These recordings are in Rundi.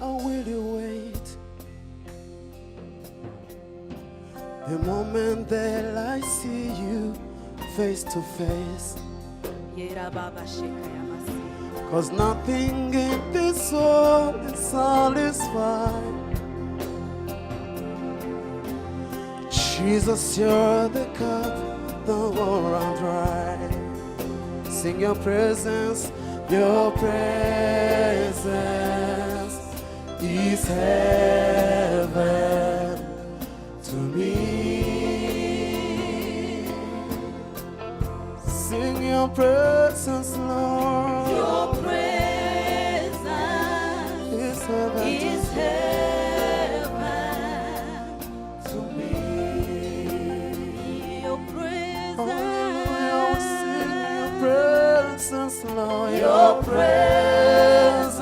I will wait. The moment that I see you face to face. Yera baba sheka yamasi. 'Cause nothing in this world is satisfied. Jesus, you're the cup, the will run dry. Sing your presence is heaven to me. Sing your presence, Lord. Your presence is heaven is heaven to me. Your presence, Hallelujah, we sing your presence, Lord. Your presence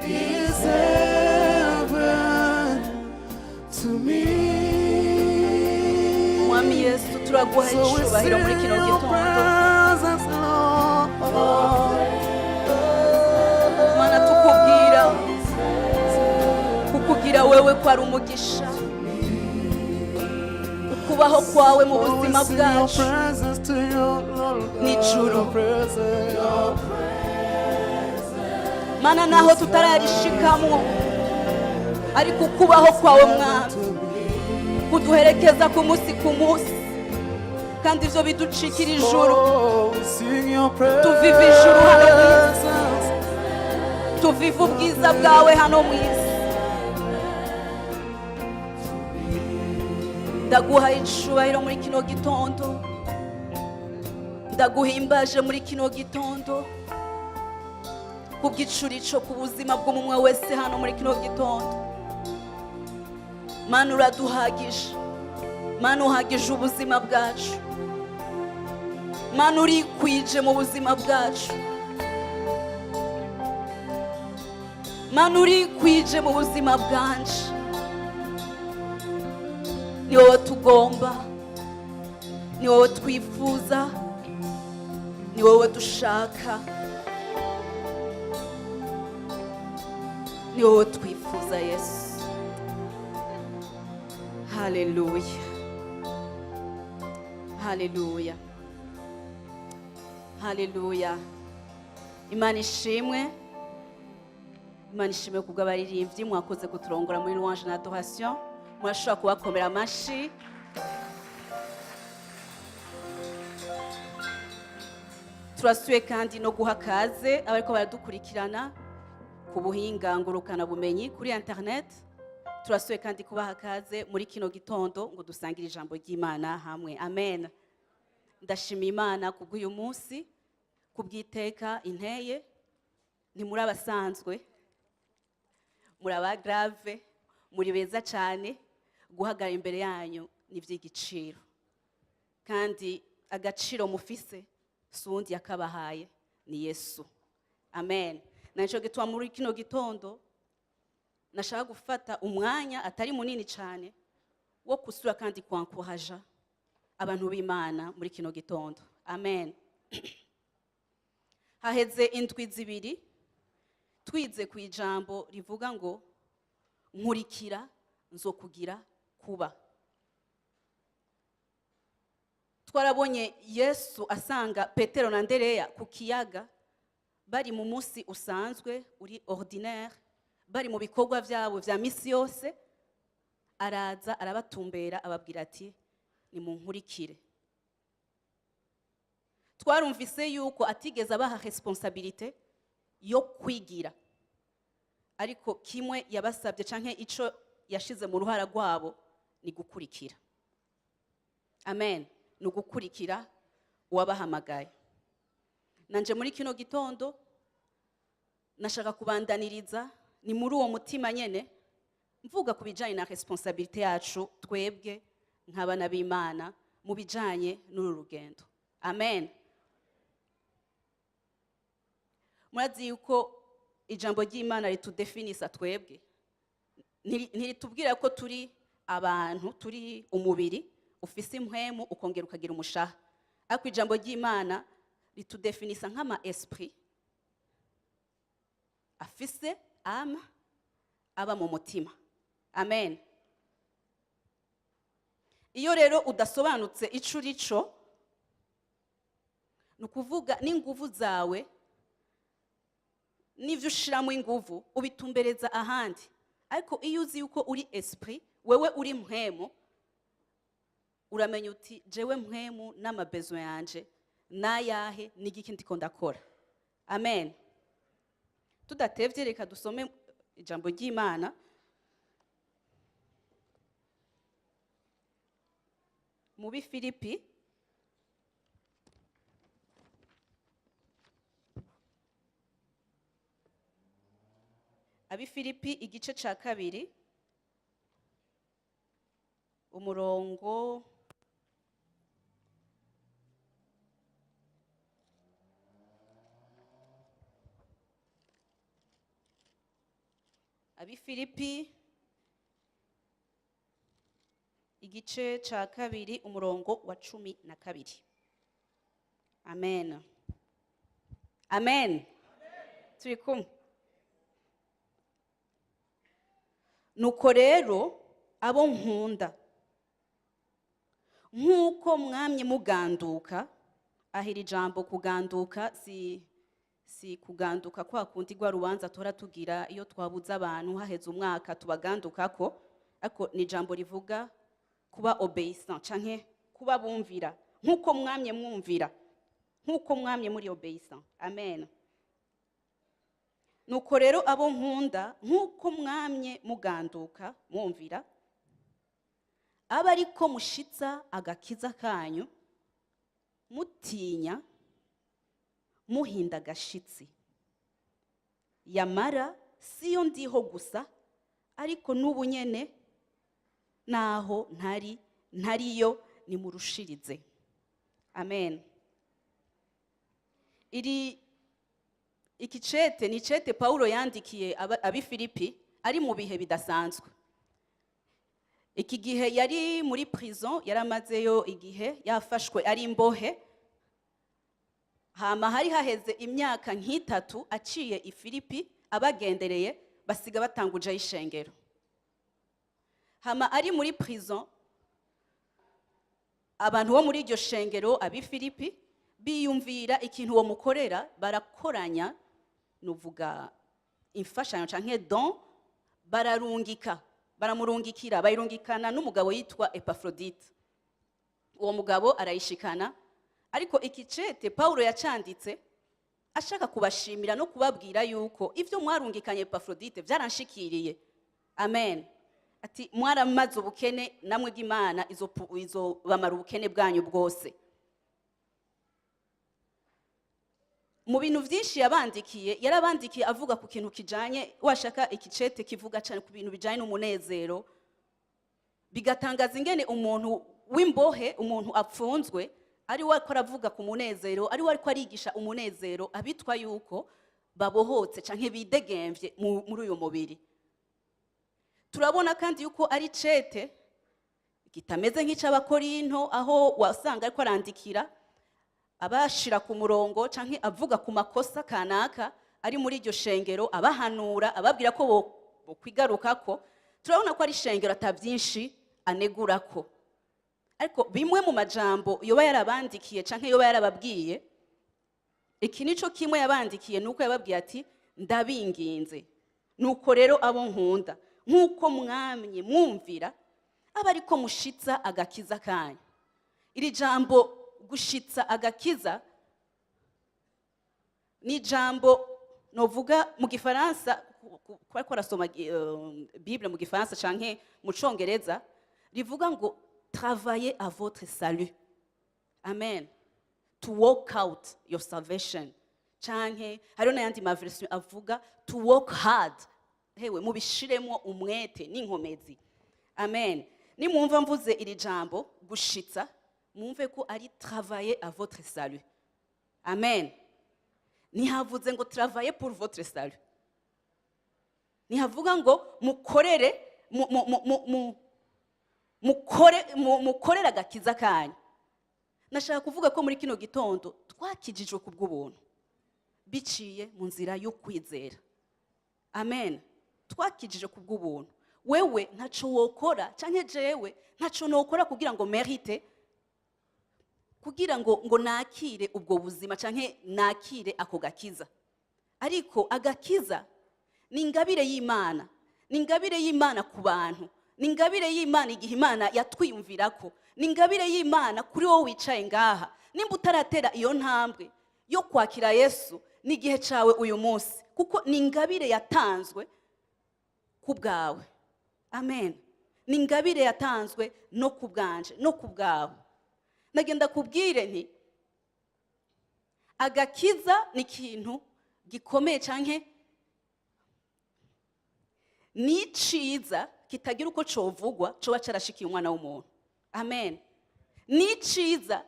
is heaven to me. Mwami Yesu, turaguha So we icubahiro muri sing kino your gitondo. Presence, Lord. Mana, tukubwira kukugira wewe ko ari umugisha, ukubaho kwawe mu Oh, we buzima sing your bwacu presence to you, Lord God. N'ijuru. Your presence. Mana, naho tutaраrishikamwo, ariko ukubaho kwawe, Mwami, kuduherekeza ku munsi ku munsi, kandi ivyo biducikira ijuru. Oh, we sing your Tuvive ijuru hano mu isi. Presence. Tuvive ubwiza bwawe hano mu isi. Ndaguha icubahiro muri kino gitondo, ndaguhimbaje muri kino gitondo kubw'icurico ku buzima bw'umwe wese hano muri kino gitondo. Mana, uraduhagije. Mana, uhagije ubuzima bwacu. Mana, urikwije mu buzima bwacu. Mana, urikwije mu buzima bwanje. Ni wowe tugomba, ni wowe twifuza, ni wowe dushaka, ni wowe twifuza, Yesu. Haleluya, haleluya, haleluya! Imana ishimwe, Imana ishimwe kubw'abaririmbyi mwakoze kuturongora muri louange na adoration. Murashobora kubakomera amashi. Turasuye kandi no guha kaze abariko baradukurikirana ku buhinga ngurukanabumenyi kuri internet. Turasuye kandi kubaha kaze muri kino gitondo ngo dusangire ijambo ry'Imana hamwe. Amen. Ndashima Imana kubw'uyu munsi, kubw'iteka inteye. Ntimuri abasanzwe, muri aba grave, muri beza cyane. Guhagarara imbere yanyu ni iby'igiciro, kandi agaciro mufise si uwundi yakabahaye, ni Yesu. Amen. Nicyo gituma muri kino gitondo nashaka gufata umwanya atari munini cyane wo kusura kandi kwankuhaja abantu b'Imana muri kino gitondo. Amen. Haheze indwi 2 twize ku ijambo rivuga ngo "Nkurikira nzokugira kuba". Twarabonye Yesu asanga Petero na Andereya ku kiyaga, bari mu munsi usanzwe uri ordinaire, bari mu bikorwa byabo vya misi yose. Araza arabatumbera, ababwira ati: "Nimunkurikire." Twarumvise yuko atigeze abaha responsabilité yo kwigira, ariko kimwe yabasabye canke ico yashize mu ruhara rwabo ni gukurikira. Amen. Ni ugukurikira uwabahamagaye. Nanje muri kino gitondo nashaka kubandaniriza ni muri uwo mutima nyene, mvuga ku bijanye na responsabilité yacu twebwe nk'abana b'Imana mu bijanye n'uru rugendo. Amen. Murazi yuko ijambo ry'Imana ritudefinisa twebwe. Ntiritubwira ko turi abantu, turi umubiri ufise impwemu ukongera ukagira umushaha, ariko ijambo ry'Imana ritudefinisa nk'ama esprit. Afise âme, aba mu mutima. Amen. Iyo rero udasobanutse ico uri co, ni ukuvuga n'inguvu zawe n'ivyo ushiramo inguvu ubitumbereza ahandi. Ariko iyo uzi yuko uri esprit, wewe uri mpwemu, uramenya uti: "Jewe mpwemu n'ama besoins yanje n'ayahe? N'igiki ndiko ndakora?" Amen. Tudatevye, reka dusome ijambo ry'Imana mu Bifilipi, Abifilipi igice ca 2, umurongo Abifilipi igice ca 2, umurongo wa 12. Amen, amen. Turi kumwe. Nuko rero abo nkunda, nk'uko mwamye muganduka. Ahira ijambo kuganduka si kuganduka kwa kundi rwa rubanza tora tugira iyo twabuze abantu, haheze umwaka tubagandukako, ariko ni ijambo rivuga kuba obéissant canke kuba bumvira. Nk'uko mwamye mwumvira, nk'uko mwamye muri obéissant. Amen. Nuko rero abo nkunda, nk'uko mwamye muganduka mwumvira, aba ariko mushitsa agakiza kanyu mutinya muhinda agashitsi. Yamara siyo ndiho gusa, ariko n'ubu nyene naho ntari ntariyo, nimurushirize. Amen. Iri iki cete ni cete Paulo yandikiye Abifilipi ari mu bihe bidasanzwe. Iki gihe yari muri prison, yaramazeyo igihe, yafashwe ari imbohe. Hama hari haheze imyaka nk'itatu aciye i Filipi abagendereye, basiga batangujeho ishengero. Hama ari muri prison, abantu bo muri iryo shengero, Abifilipi, biyumvira ikintu uwo mukorera, barakoranya nuvuga imfashanyo canke don, bararungika, baramurungikira, bayirungikana n'umugabo yitwa Epafrodite. Uwo mugabo arayishikana. Ariko iki cete Paulo yacanditse ashaka kubashimira no kubabwira yuko ivyo mwarungikanye Epafrodite vyaranshikiriye. Amen. Ati: "Mwaramaze ubukene, namwe bw'Imana izo bamara ubukene bwanyu bwose." Mu bintu byinshi yabandikiye, yarabandikiye avuga ku kintu kijanye, washaka ikicete kivuga cyane ku bintu bijanye n'umunezero, bigatangaza ingene umuntu w'imbohe, umuntu apfunzwe, ari we ariko aravuga ku munezero, ari we ariko arigisha umunezero abitwa yuko babohotse canke bidegemvye muri uyu mubiri. Turabona kandi yuko ari cete kitameze nk'ic'Abakorinto, aho wasanga ariko arandikira abashira ku murongo canke avuga ku makosa kanaka ari muri iryo shengero, abahanura, ababwira ko bokwigarukako. Turabona ko ari ishengero ata byinshi anegurako. Ariko bimwe mu majambo yoba yarabandikiye canke yoba yarababwiye, iki nico kimwe yabandikiye, nuko yababwiye ati: "Ndabinginze, nuko rero abo nkunda, nk'uko mwamye mwumvira, aba ariko mushitsa agakiza kanyu." Iri jambo gushitsa agakiza ni ijambo novuga mu Gifaransa, kuba ariko arasoma Bible mu Gifaransa canke mu Congereza, rivuga ngo "travailler à votre salut". Amen. To work out your salvation, canke hariho n'ayandi ma version avuga to work hard. Hewe mubishiremo umwete n'inkomezi. Amen. Nimwumva mvuze iri jambo gushitsa, mwumve ko ari travailler à votre salut. Amen. Ntihavuze ngo travailler pour votre salut, ntihavuga ngo mukorere mukorere agakiza kanyu. Nashaka kuvuga ko muri kino gitondo twakijijwe ku bw'ubuntu biciye mu nzira yo kwizera. Amen. Twakijije ku bw'ubuntu. Wewe ntaco wokora, canke jewe ntaco nokora kugira ngo mérite, kugira ngo nakire ubwo buzima canke nakire ako gakiza. Ariko agakiza ni ingabire y'Imana, ni ingabire y'Imana ku bantu, ni ingabire y'Imana igihe Imana yatwiyumvirako, ni ingabire y'Imana kuri wowe wicaye ngaha. Nimba utaratera iyo ntambwe yo kwakira Yesu, ni igihe cyawe uyu munsi, kuko ni ingabire yatanzwe ku bwawe. Amen. Ni ingabire yatanzwe no ku bwanje no ku bwawe. Nagenda kubwire nti agakiza ni ikintu gikomeye, canke ni iciza kitagira uko covugwa coba carashikiye umwana w'umuntu. Amen. Ni iciza.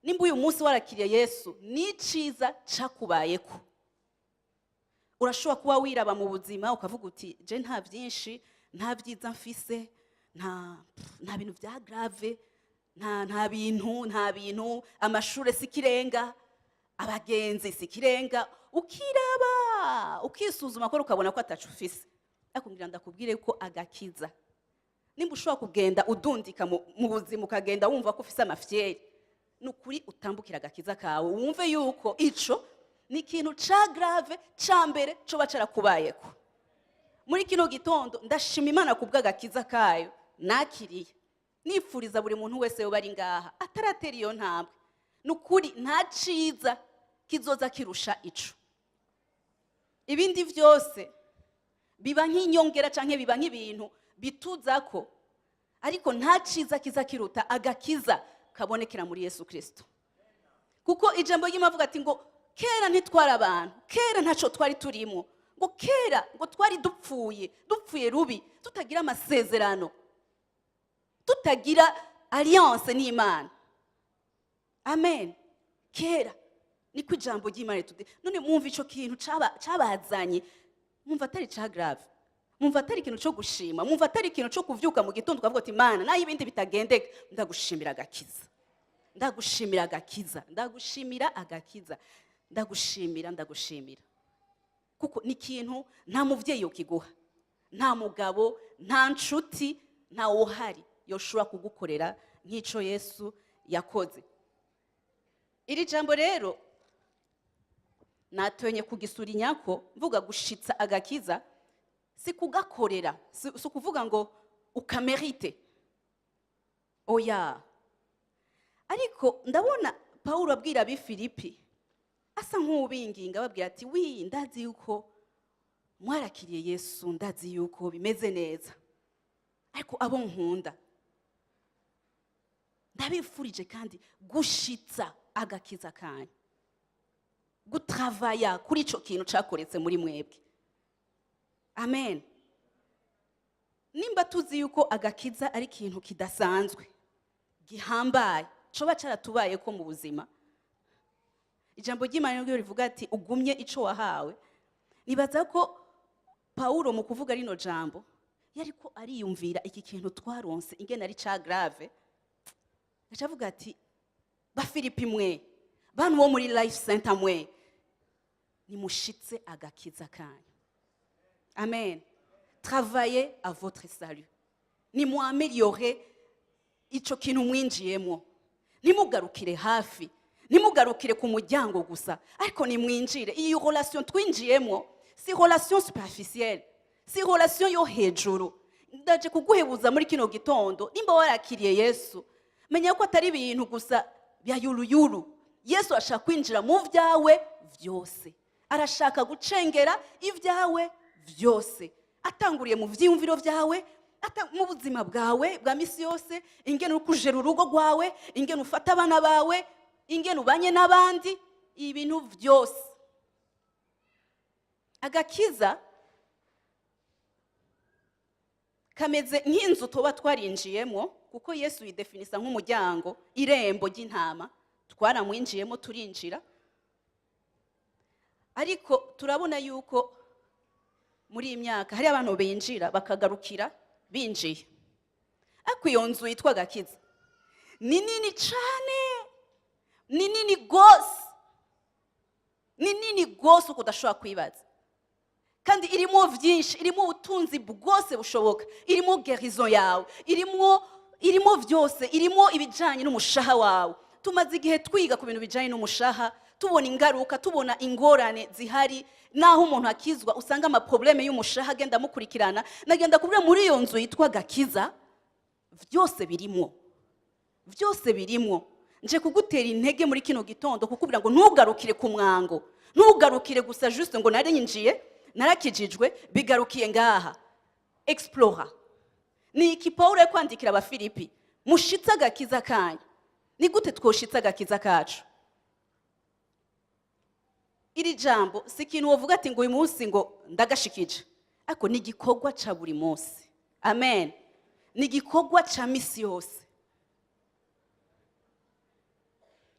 Nimba uyu munsi warakiriye Yesu, ni iciza cakubayeko. Urashobora kuba wiraba mu buzima ukavuga uti: "Je nta byinshi, nta byiza mfise, nta bintu bya grave, nta bintu, amashure si ikirenga, abagenzi si ikirenga." Ukiraba, ukisuzuma ko ukabona ko atacu ufise. Ariko ngira ndakubwire ko agakiza, nimba ushobora kugenda udundika mu buzima, ukagenda wumva ko ufise amafierté, ni ukuri utambukira agakiza kawe, wumve yuko ico ni ikintu ca grave ca mbere coba carakubayeko. Muri kino gitondo ndashima Imana ku bw'agakiza kayo nakiriye. Nifuriza buri muntu wese yoba ari ngaha ataratera iyo ntambwe, ni ukuri nta ciza kizoza kirusha ico. Ibindi byose biba nk'inyongera canke biba nk'ibintu bituzako, ariko nta ciza kiza kiruta agakiza kabonekera muri Yesu Kirisito. Kuko ijambo ry'Imana avuga ati ngo kera ntitwari abantu, kera ntaco twari turimo, ngo kera ngo twari dupfuye, dupfuye rubi, tutagira amasezerano, tutagira alliance n'Imana. Amen. Kera niko ijambo ry'Imana ritude. None mwumva ico kintu cabazanye, mwumva atari ca grave, mwumva atari ikintu cyo gushima, mwumva atari ikintu cyo kuvyuka mu gitondo ukavuga uti: "Mana, naho ibindi bitagendeka, ndagushimira agakiza, ndagushimira agakiza, ndagushimira agakiza, ndagushimira, ndagushimira"? Kuko ni ikintu nta muvyeyi yokiguha, nta mugabo, nta nshuti, nta wuhari yoshobora kugukorera nk'ico Yesu yakoze. Iri jambo rero natonye kugisura inyako mvuga gushitsa agakiza si kugakorera, si ukuvuga ngo ukamérite, oya. Ariko ndabona Pawulo abwira ab'i Filipi, asa nk'uwubinginga, ababwira ati: "Oui, ndazi yuko mwarakiriye Yesu, ndazi yuko bimeze neza, ariko abo nkunda, ndabifurije kandi gushitsa agakiza kanyu, gutravailler kuri ico kintu cakoretse muri mwebwe." Amen. Nimba tuzi yuko agakiza ari ikintu kidasanzwe, gihambaye, coba caratubaye ko mu buzima, ijambo ry'Imana niryo rivuga ati: "Ugumye ico wahawe." Nibaza ko Pawulo mu kuvuga rino jambo yariko ariyumvira iki kintu twaronse ingene ari ca grave, aca avuga ati: "Bafilipi mwe, bantu bo muri Life Center mwe, nimushitse agakiza kanyu." Amen. Travaillez à votre salut, nimuaméliore ico kintu mwinjiyemo. Ntimugarukire hafi, ntimugarukire ku muryango gusa, ariko nimwinjire. Iyi relation twinjiyemo si relation superficielle, si relation yo hejuru. Ndaje kuguhebuza muri kino gitondo: nimba warakiriye Yesu, menya ko atari ibintu gusa bya yuruyuru. Yesu ashaka kwinjira mu byawe byose, arashaka gucengera ibyawe byose, atanguriye mu byiyumviro byawe, mu buzima bwawe bwa misi yose, ingene uri kujera urugo rwawe, ingene ufata abana bawe, ingene ubanye n'abandi, ibintu byose. Agakiza kameze nk'inzu tuba twarinjiyemo, kuko Yesu yidefinisa nk'umuryango, irembo ry'intama. Twaramwinjiyemo, turinjira, ariko turabona yuko muri iyi myaka hari abantu binjira bakagarukira binjiye. Ariko iyo nzu yitwa agakiza ni nini cyane, ni nini rwose, ni nini rwose uko udashobora kwibaza. Kandi irimo byinshi, irimo ubutunzi bwose bushoboka, irimo guérison yawe, irimo byose, irimo ibijyanye n'umushaha wawe. Tumaze igihe twiga ku bintu bijyanye n'umushaha, tubona ingaruka, tubona ingorane zihari, naho umuntu akizwa usanga ama problèmes y'umushaha agenda amukurikirana. Nagenda kubwira, muri iyo nzu yitwa Gakiza byose birimo, byose birimo. Nje kugutera intege muri kino gitondo, kukubwira ngo ntugarukire ku mwango, ntugarukire gusa juste ngo narinjiye, narakijijwe, bigarukiye ngaha. Explora. Ni iki Paul ari kwandikira Abafilipi? Mushitse agakiza kanyu. Ni gute twoshitse agakiza kacu? Iri jambo si ikintu wovuga ati ngo uyu munsi ngo ndagashikije, ariko ni igikorwa ca buri munsi. Amen. Ni igikorwa ca misi yose,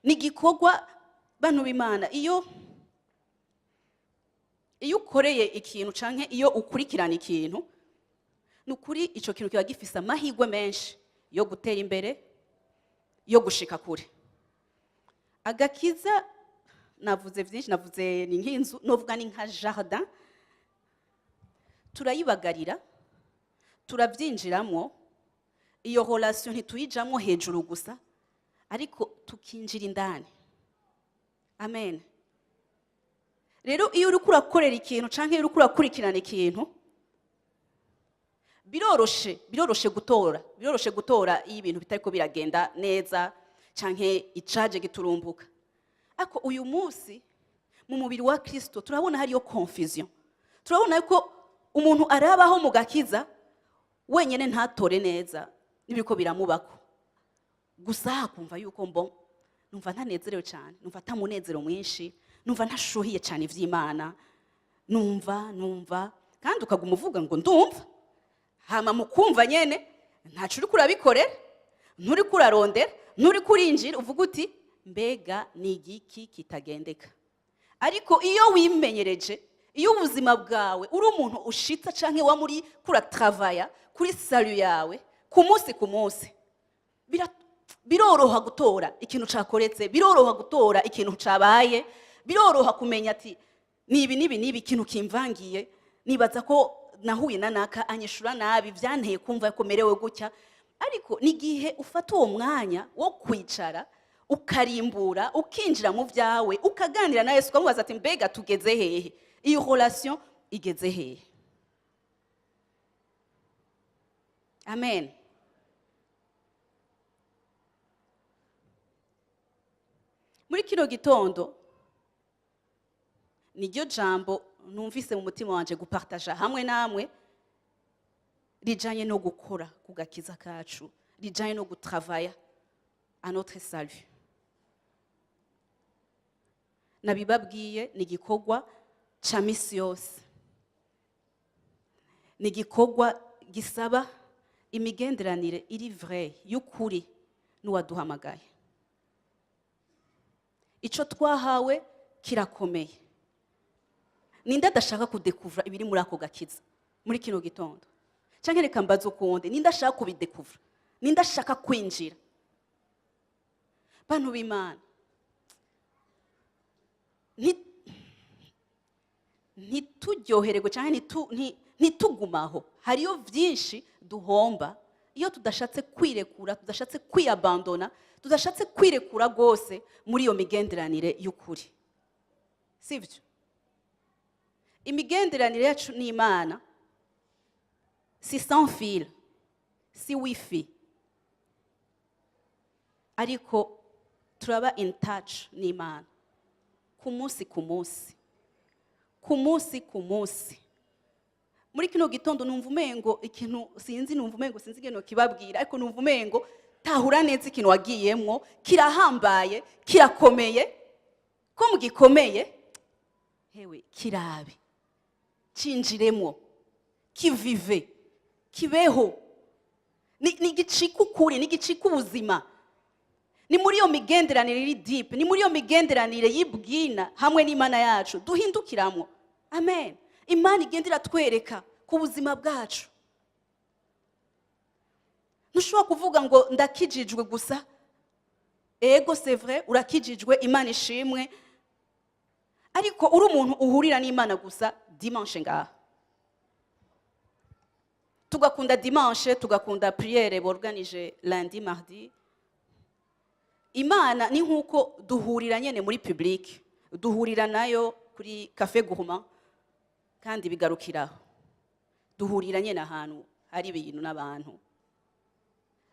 ni igikorwa. Bantu b'Imana, iyo ukoreye ikintu canke iyo ukurikirana ikintu, ni ukuri ico kintu kiba gifise amahirwe menshi yo gutera imbere, yo gushika kure. Agakiza, navuze byinshi, navuze ni nk'inzu, novuga ni nka jardin. Turayibagarira, turabyinjiramo. Iyo relation ntituyijamwo hejuru gusa, ariko tukinjira indani. Amen. Rero iyo uriko urakorera ikintu canke iyo uriko urakurikirana ikintu, biroroshe gutora iyo ibintu bitariko biragenda neza canke icaje giturumbuka. Ariko uyu munsi mu mubiri wa Kristo turabona hariyo confusion, turabona ko umuntu arabaho mu gakiza wenyine ntatore neza n'ibiko biramubako, gusa akumva yuko mbo numva ntanezerewe cyane, numva atamunezero mwinshi, numva ntashuhiye cyane iby'Imana, numva. Kandi ukaguma uvuga ngo ndumva, hama mukumva nyene ntaco uriko urabikorera, nturiko urarondera, nturiko urinjira. Uvuga uti: "Mbega ni igiki kitagendeka?" Ariko iyo wimenyereje, iyo ubuzima bwawe uri umuntu ushitsa canke wa muri kura-travailla kuri salut yawe ku munsi ku munsi, biroroha gutora ikintu cakoretse, biroroha gutora ikintu cabaye, biroroha kumenya ati nibi nibi nibi, ikintu kimvangiye, nibaza ko nahuye na naka anyishura nabi, vyanteye kumva ko merewe gutya. Ariko n'igihe ufata uwo mwanya wo kwicara, ukarimbura, ukinjira mu byawe, ukaganira na Yesu, ukamubaza ati: "Mbega tugeze hehe? Iyo relation igeze hehe?" Amen. Muri kino gitondo niryo jambo numvise mu mutima wanje gu-partager hamwe namwe, rijanye no gukora ku gakiza kacu, rijanye no gu-travailler à notre salut. Nabibabwiye, ni igikorwa ca misi yose, ni igikorwa gisaba imigenderanire iri vrai, y'ukuri n'uwaduhamagaye. Ico twahawe kirakomeye. Ninde adashaka ku-découvra ibiri muri ako gakiza muri kino gitondo? Cyangwa reka mbaze ukundi: ninde ashaka kubi-découvra? Ninde ashaka kwinjira? Bantu b'Imana, ntituryohererwe cyangwa ntitugumaho. Hariyo byinshi duhomba iyo tudashatse kwirekura, tudashatse kwiy-abandonna, tudashatse kwirekura rwose muri iyo migenderanire y'ukuri, sibyo? Imigenderanire yacu n'Imana si sans fil, si wifi, ariko turaba in touch n'Imana ku munsi ku munsi, ku munsi ku munsi. Muri kino gitondo numva umengo ikintu sinzi, numva umengo sinzi ingene kibabwira, ariko numva umengo tahura neza ikintu wagiyemwo kirahambaye, kirakomeye. Ko mugikomeye, hewe, kirabe, cinjiremwo, kivive, kibeho. Ni igicika ukuri, ni igicika ubuzima. Ni muri iyo migenderanire iri deep, ni muri iyo migenderanire y'ibwina hamwe n'Imana yacu duhindukiramwo. Amen. Imana igenda iratwereka ku buzima bwacu. Ntushobora kuvuga ngo ndakijijwe gusa. Ego, c'est vrai, urakijijwe, Imana ishimwe, ariko uri umuntu uhurira n'Imana gusa dimanche ngaha. Tugakunda dimanche, tugakunda prière borganije lundi, mardi. Imana ni nk'uko duhurira nyene muri public, duhurira nayo kuri café gourmand, kandi bigarukiraho. Duhurira nyene ahantu hari ibintu n'abantu,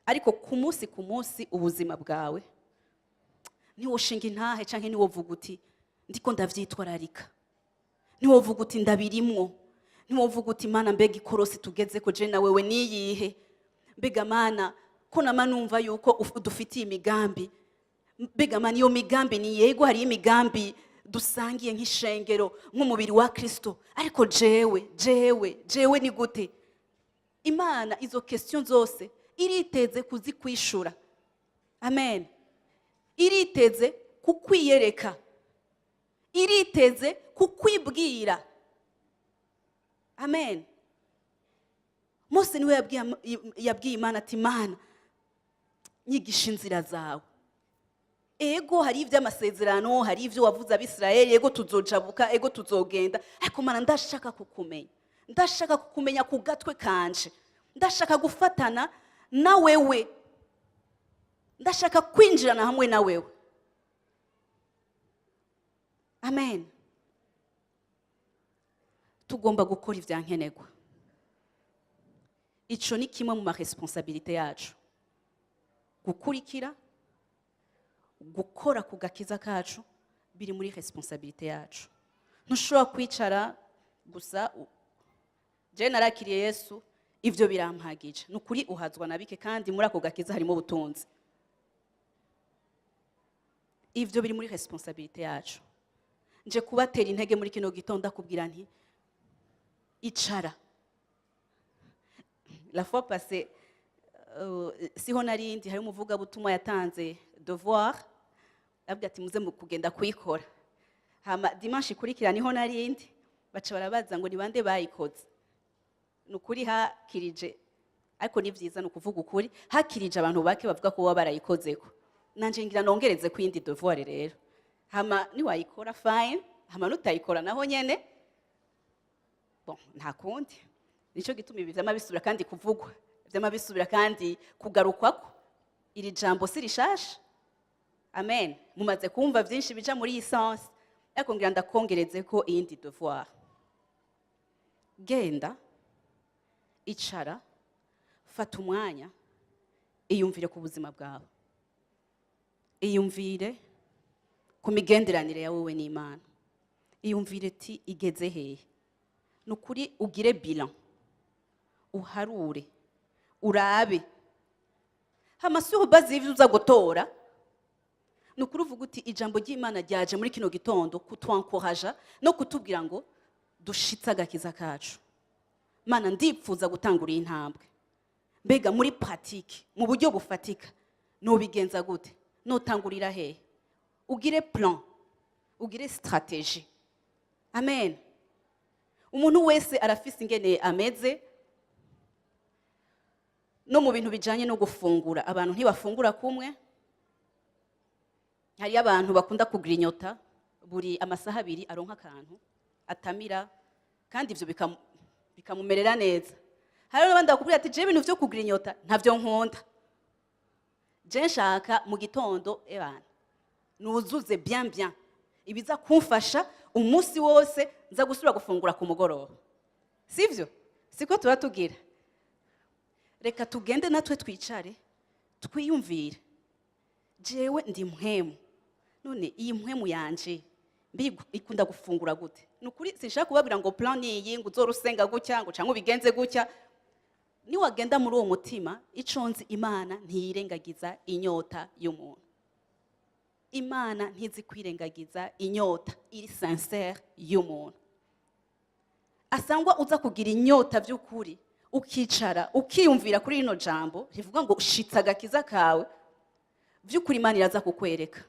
ariko ku munsi ku munsi ubuzima bwawe ntiwoshinga intahe canke ntiwovuga uti ndiko ndavyitwararika, ntiwovuga uti ndabirimwo, ntiwovuga uti: "Mana, mbega ikorosi tugeze ko je na wewe niyihe? Mbega Mana, ko nama numva yuko dufitiye imigambi, mbega Mana, iyo migambi ni yego?" Hariyo imigambi dusangiye nk'ishengero, nk'umubiri wa Kristo, ariko jewe ni gute? Imana izo question zose iriteze kuzikwishura. Amen. Iriteze kukwiyereka, iriteze kukwibwira. Amen. Mose niwe yabwiye Imana ati: "Mana, nyigisha inzira zawe." Ego, hari iby'amasezerano, hari ibyo wavuze Abisirayeli, ego tuzojabuka, ego tuzogenda, ariko Mana, ndashaka kukumenya, ndashaka kukumenya ku gatwe kanje, ndashaka gufatana na wewe, ndashaka kwinjirana hamwe na wewe. Amen. Tugomba gukora ibyankenerwa. Ico ni kimwe mu maresponsabilités yacu: gukurikira, gukora ku gakiza kacu biri muri responsabilité yacu. Ntushobora kwicara gusa je narakiriye Yesu, ivyo birampagije. Ni ukuri uhazwa na bike, kandi muri ako gakiza harimo ubutunzi. Ivyo biri muri responsabilité yacu. Nje kubatera intege muri kino gitondo, ndakubwira nti icara. La fois passée, siho narindi, hari umuvugabutumwa yatanze devoir, avuga ati muze mu kugenda kuyikora. Hama dimanche ikurikira niho narindi, baca barabaza ngo ni bande bayikoze. Ni ukuri hakirije, ariko ni vyiza, ni ukuvuga ukuri, hakirije abantu bake bavuga ko baba barayikozeko. Nanje ngira nongereze ku yindi devoir rero. Hama niwayikora, fine, hama nutayikora naho nyene, bon, nta kundi. Nico gituma ibi vyama bisubira kandi kuvugwa, vyama bisubira kandi kugarukwako. Iri jambo si rishasha. Amen. Mumaze kumva vyinshi bija muri iyi sens, ariko ngira ndakongereze ko iyindi devoir. Genda, icara, fata umwanya, iyumvire ku buzima bwawe, iyumvire ku migenderanire ya wowe n'Imana, iyumvire ati igeze hehe? Ni ukuri ugire bilan, uharure, urabe. Hama sur base y'ivyo uza gutora, ni ukuri uvuga uti ijambo ry'Imana ryaje muri kino gitondo kutwankoraja no kutubwira ngo dushitse agakiza kacu. Mana, ndipfuza gutangura iyi ntambwe. Mbega muri pratique, mu buryo bufatika, nubigenza gute? Notangurira hehe? Ugire plan, ugire stratégie. Amen. Umuntu wese arafise ingene ameze no mu bintu bijanye no gufungura. Abantu ntibafungura kumwe. Hariyo abantu bakunda kugrinyota buri amasaha 2, aronka akantu atamira, kandi ivyo bikamumerera neza. Hari n'abandi bakubwira ati jewe ibintu vyo kugrinyota ntavyo nkunda, je nshaka mu gitondo ebana nuzuze bien bien, ibiza kumfasha umunsi wose, nza gusubira gufungura ku mugoroba. Sivyo? Siko tuba tugira? Reka tugende natwe twicare, twiyumvire: jewe ndi mpwemu, none iyi mpwemu yanje mbi ikunda gufungura gute? Ni ukuri sinshaka kubabwira ngo plan ni iyi, ngo uzora usenga gutya, ngo canke ubigenze gutya. Niwagenda muri uwo mutima, ico nzi, Imana ntiyirengagiza inyota y'umuntu. Imana ntizi kwirengagiza inyota iri sincère y'umuntu. Asangwa uza kugira inyota by'ukuri, ukicara ukiyumvira kuri rino jambo rivuga ngo ushitse agakiza kawe by'ukuri, Imana iraza kukwereka,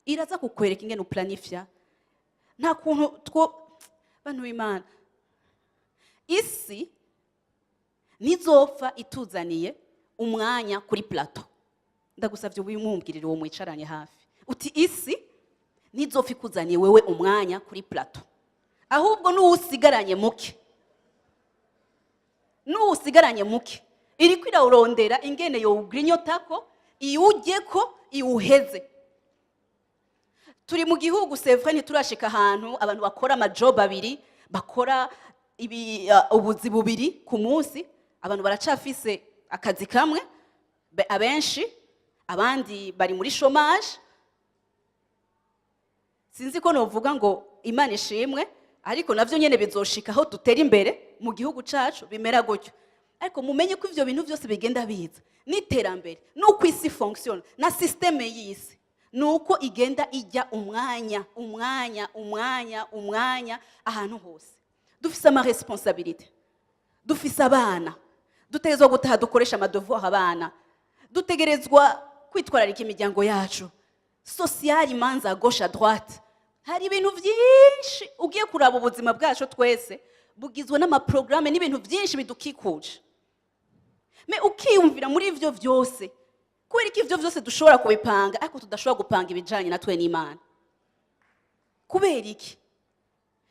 iraza kukwereka ingene uplanifya. Nta kuntu two bantu b'Imana, isi ntizopfa ituzaniye umwanya kuri plateau. Ndagusabye ubimwumvirire uwo mwicaranye hafi, uti isi ntizopfa ikuzaniye wewe umwanya kuri plateau, ahubwo n'uwusigaranye muke. N'uwusigaranye muke, iriko irawurondera ingene yowugrinyotako, iwujyeko, iwuheze. Turi mu gihugu, c'est vrai, ntiturashika ahantu abantu bakora ama jobs abiri, bakora ubuzi bubiri ku munsi. Abantu baracafise akazi kamwe, abenshi, abandi bari muri chômage. Sinzi ko novuga ngo Imana ishimwe, ariko navyo nyene bizoshika aho dutera imbere mu gihugu cacu bimera gutyo. Ariko mumenye ko ivyo bintu byose bigenda biza n'iterambere, n'uko isi fonctionne, na système y'isi, nuko igenda ijya umwanya, umwanya, umwanya, umwanya ahantu hose. Dufise ama responsabilités, dufise abana, dutegerezwa gutaha dukoresha ama devoirs abana, dutegerezwa kwitwararika imiryango yacu, social, imanza à gauche, à droite. Hari ibintu byinshi. Ugiye kuraba, ubuzima bwacu twese bugizwe n'amaporogaramu n'ibintu byinshi bidukikuje. Mais ukiyumvira muri ivyo vyose, kubera ko ivyo vyose dushobora kubipanga, ariko tudashobora gupanga ibijanye na twe n'Imana, kubera iki?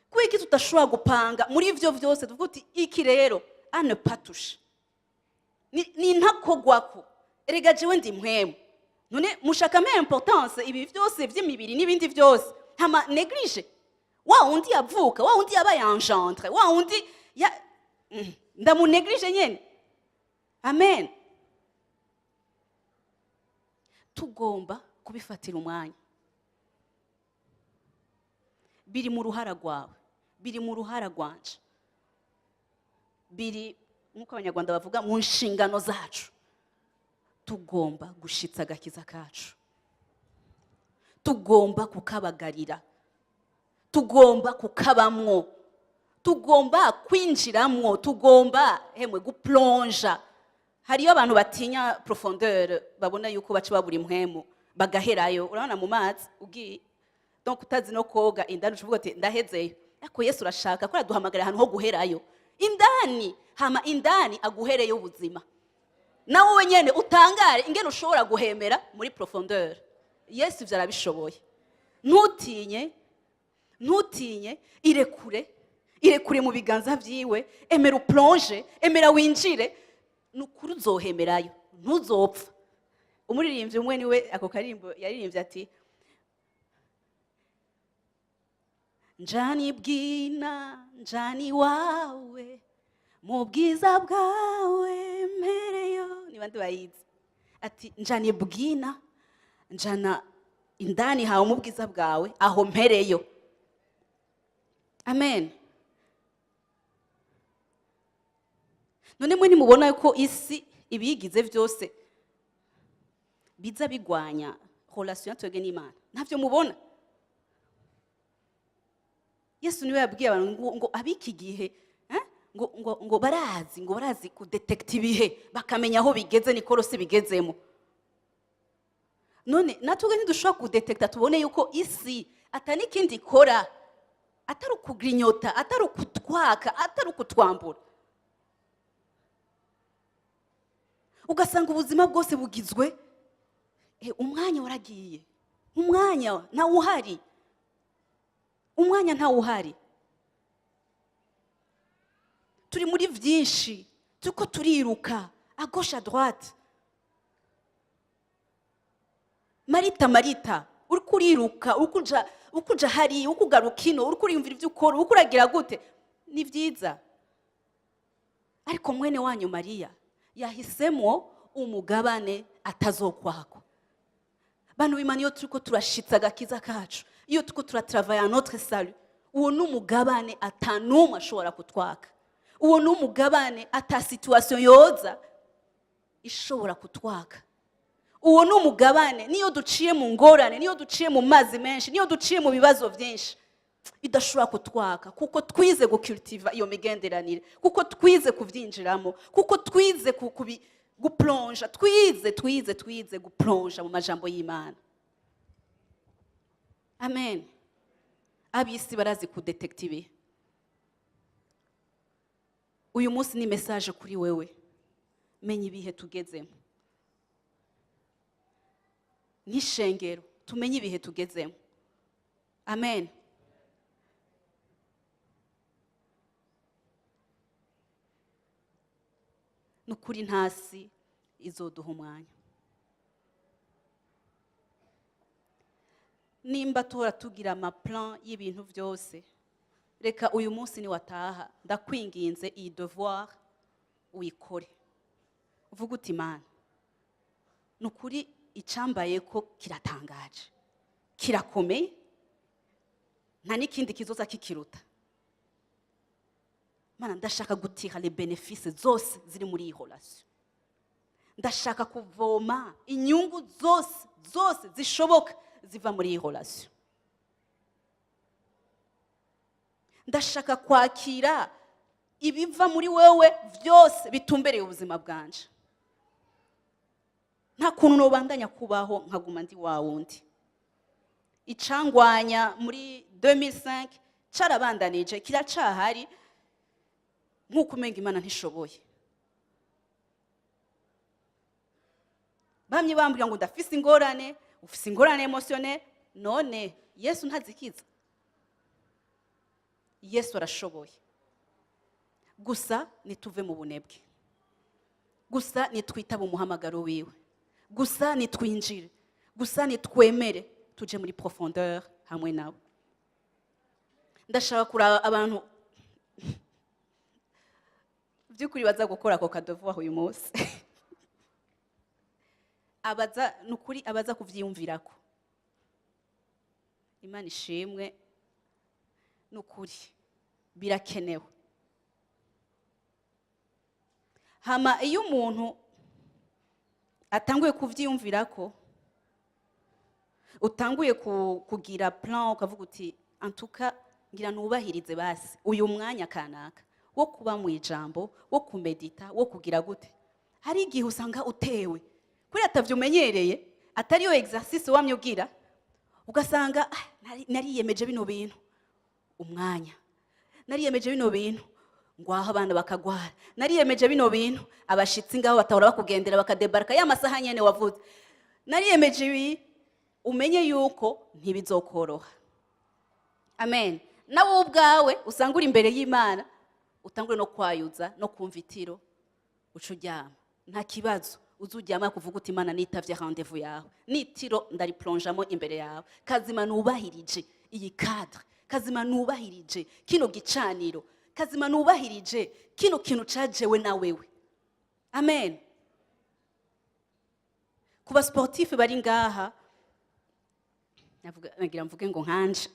Kubera iki tudashobora gupanga muri ivyo vyose, tuvuga uti iki rero à ne pas toucher, ni ntakogwako? Erega jewe ndi mpwemu. None mushaka mpe importance ibi vyose vy'imibiri n'ibindi vyose, hama néglige wa wundi yavuka, wa wundi yabaye engendre, wa wundi ya ndamunéglige nyene? Amen. Tugomba kubifatira umwanya. Biri mu ruhara rwawe, biri mu ruhara rwanje, biri, nk'uko Abanyarwanda bavuga, mu nshingano zacu. Tugomba gushitsa agakiza kacu, tugomba kukabagarira, tugomba kukabamwo, tugomba kwinjiramwo, tugomba hemwe guplonja. Hariyo abantu batinya profondeur, babona yuko baca babura impwemu bagaherayo. Urabona mu mazi ugiye, donc utazi no koga, indani ucuvuga ati ndahezeyo. Ariko Yesu urashaka ko araduhamagara ahantu ho guherayo indani, hama indani aguhereyo ubuzima, nawe wenyene utangare ingene ushobora guhemera muri profondeur. Yesu ivyo arabishoboye. Ntutinye, ntutinye, irekure, irekure mu biganza vyiwe. Emera uplonge, emera winjire. Ni ukuri uzohemerayo, ntuzopfa. Umuririmbyi umwe niwe ako karirimbo yaririmbye ati: "Njani bwina, njani wawe, mu bwiza bwawe mpereyo." Ni bande bayizi? Ati njani bwina, njana indani hawe mu bwiza bwawe, aho mpereyo. Amen. None mwe ntimubona ko isi ibiyigize byose biza bigwanya relation twebwe n'Imana? Ntabyo mubona? Yesu niwe yabwiye abantu ngo ab'iki gihe, ngo barazi kudetekta ibihe, bakamenya aho bigeze, nikorosi bigezemo. None natwe ntidushobora kudetekta, tubone yuko isi atari ikindi ikora atari ukugrinyota, atari ukutwaka, atari ukutwambura? Ugasanga ubuzima bwose bugizwe, umwanya waragiye, umwanya ntawuhari, umwanya ntawuhari. Turi muri byinshi, turiko turiruka à gauche, à droite. Marita, Marita, uriko uriruka, uriko uja hariya, uriko ugaruka ino, uriko uriyumvira ibyo ukora, uriko uragira gute. Ni byiza, ariko mwene wanyu Mariya yahisemo umugabane atazokwakwa. Bantu b'Imana, iyo turiko turashitsa agakiza kacu, iyo turiko turatravaya notre salut, uwo ni umugabane atanumwe ashobora kutwaka. Uwo ni umugabane ata situation yoza ishobora kutwaka. Uwo ni umugabane niyo duciye mu ngorane, niyo duciye mu mazi menshi, niyo duciye mu bibazo byinshi, idashobora kutwaka, kuko twize gucultiva iyo migenderanire, kuko twize kubyinjiramo, kuko twize guplonja, twize guplonja mu majambo y'Imana. Amen. Ab'isi barazi kudetekta ibihe. Uyu munsi ni message kuri wewe: menya ibihe tugezemo. Nk'ishengero tumenye ibihe tugezemo. Amen. Ni ukuri, ntasi izoduha umwanya. Nimba tuhora tugira amaplan y'ibintu byose, reka uyu munsi niwataha, ndakwinginze, iyi devoir uyikore, uvuge uti: "Imana, ni ukuri icambaye ko kiratangaje, kirakomeye, nta n'ikindi kizoza kikiruta. Mana, ndashaka gutira les bénéfices zose ziri muri iyi relation, ndashaka kuvoma inyungu zose zose zishoboka ziva muri iyi relation, ndashaka kwakira ibiva muri wewe byose bitumbereye ubuzima bwanje. Nta kuntu nobandanya kubaho nkaguma ndi wa wundi. Icangwanya muri 2005 carabandanije, kiracahari, nk'uko umenga Imana ntishoboye." Bamye bambwira ngo ndafise ingorane, ufise ingorane émotionnelle. None Yesu ntazikiza? Yesu arashoboye. Gusa nituve mu bunebwe, gusa nitwitabe umuhamagaro wiwe, gusa nitwinjire, gusa nitwemere tuje muri profondeur hamwe nawe. Ndashaka kuraba abantu by'ukuri baza gukora ako kadevoir uyu munsi, abaza, ni ukuri, abaza kuvyiyumvirako. Imana ishimwe, ni ukuri birakenewe. Hama iyo umuntu atanguye kuvyiyumvirako, utanguye kugira plan, ukavuga uti: "Antuka ngira nubahirize basi uyu mwanya kanaka wo kuba mu ijambo, wo kumedita, wo kugira gute." Hari igihe usanga utewe kuri atavyo umenyereye, atari yo exercice wamye ugira, ugasanga: "Ah, nariyemeje bino bintu, umwanya, nariyemeje bino bintu, ngwaho abana bakagwara, nariyemeje bino bintu, abashitsi ngaho batahora bakugendera bakadebarka ya masaha nyene wavuze, nariyemeje ibi." Umenye yuko ntibizokoroha. Amen. Nawe ubwawe usanga uri imbere y'Imana, utangure no kwayuza no kumva itiro, uca uryama. Nta kibazo, uzuryama kuvuga uti: "Imana, nitavye rendez-vous yawe, nitiro ndariplonjamo imbere yawe. Kazima nubahirije iyi cadre, kazima nubahirije kino gicaniro, kazima nubahirije kino kintu cajewe na wewe." Amen. Ku ba sportif bari ngaha, nagira mvuge ngo nkanje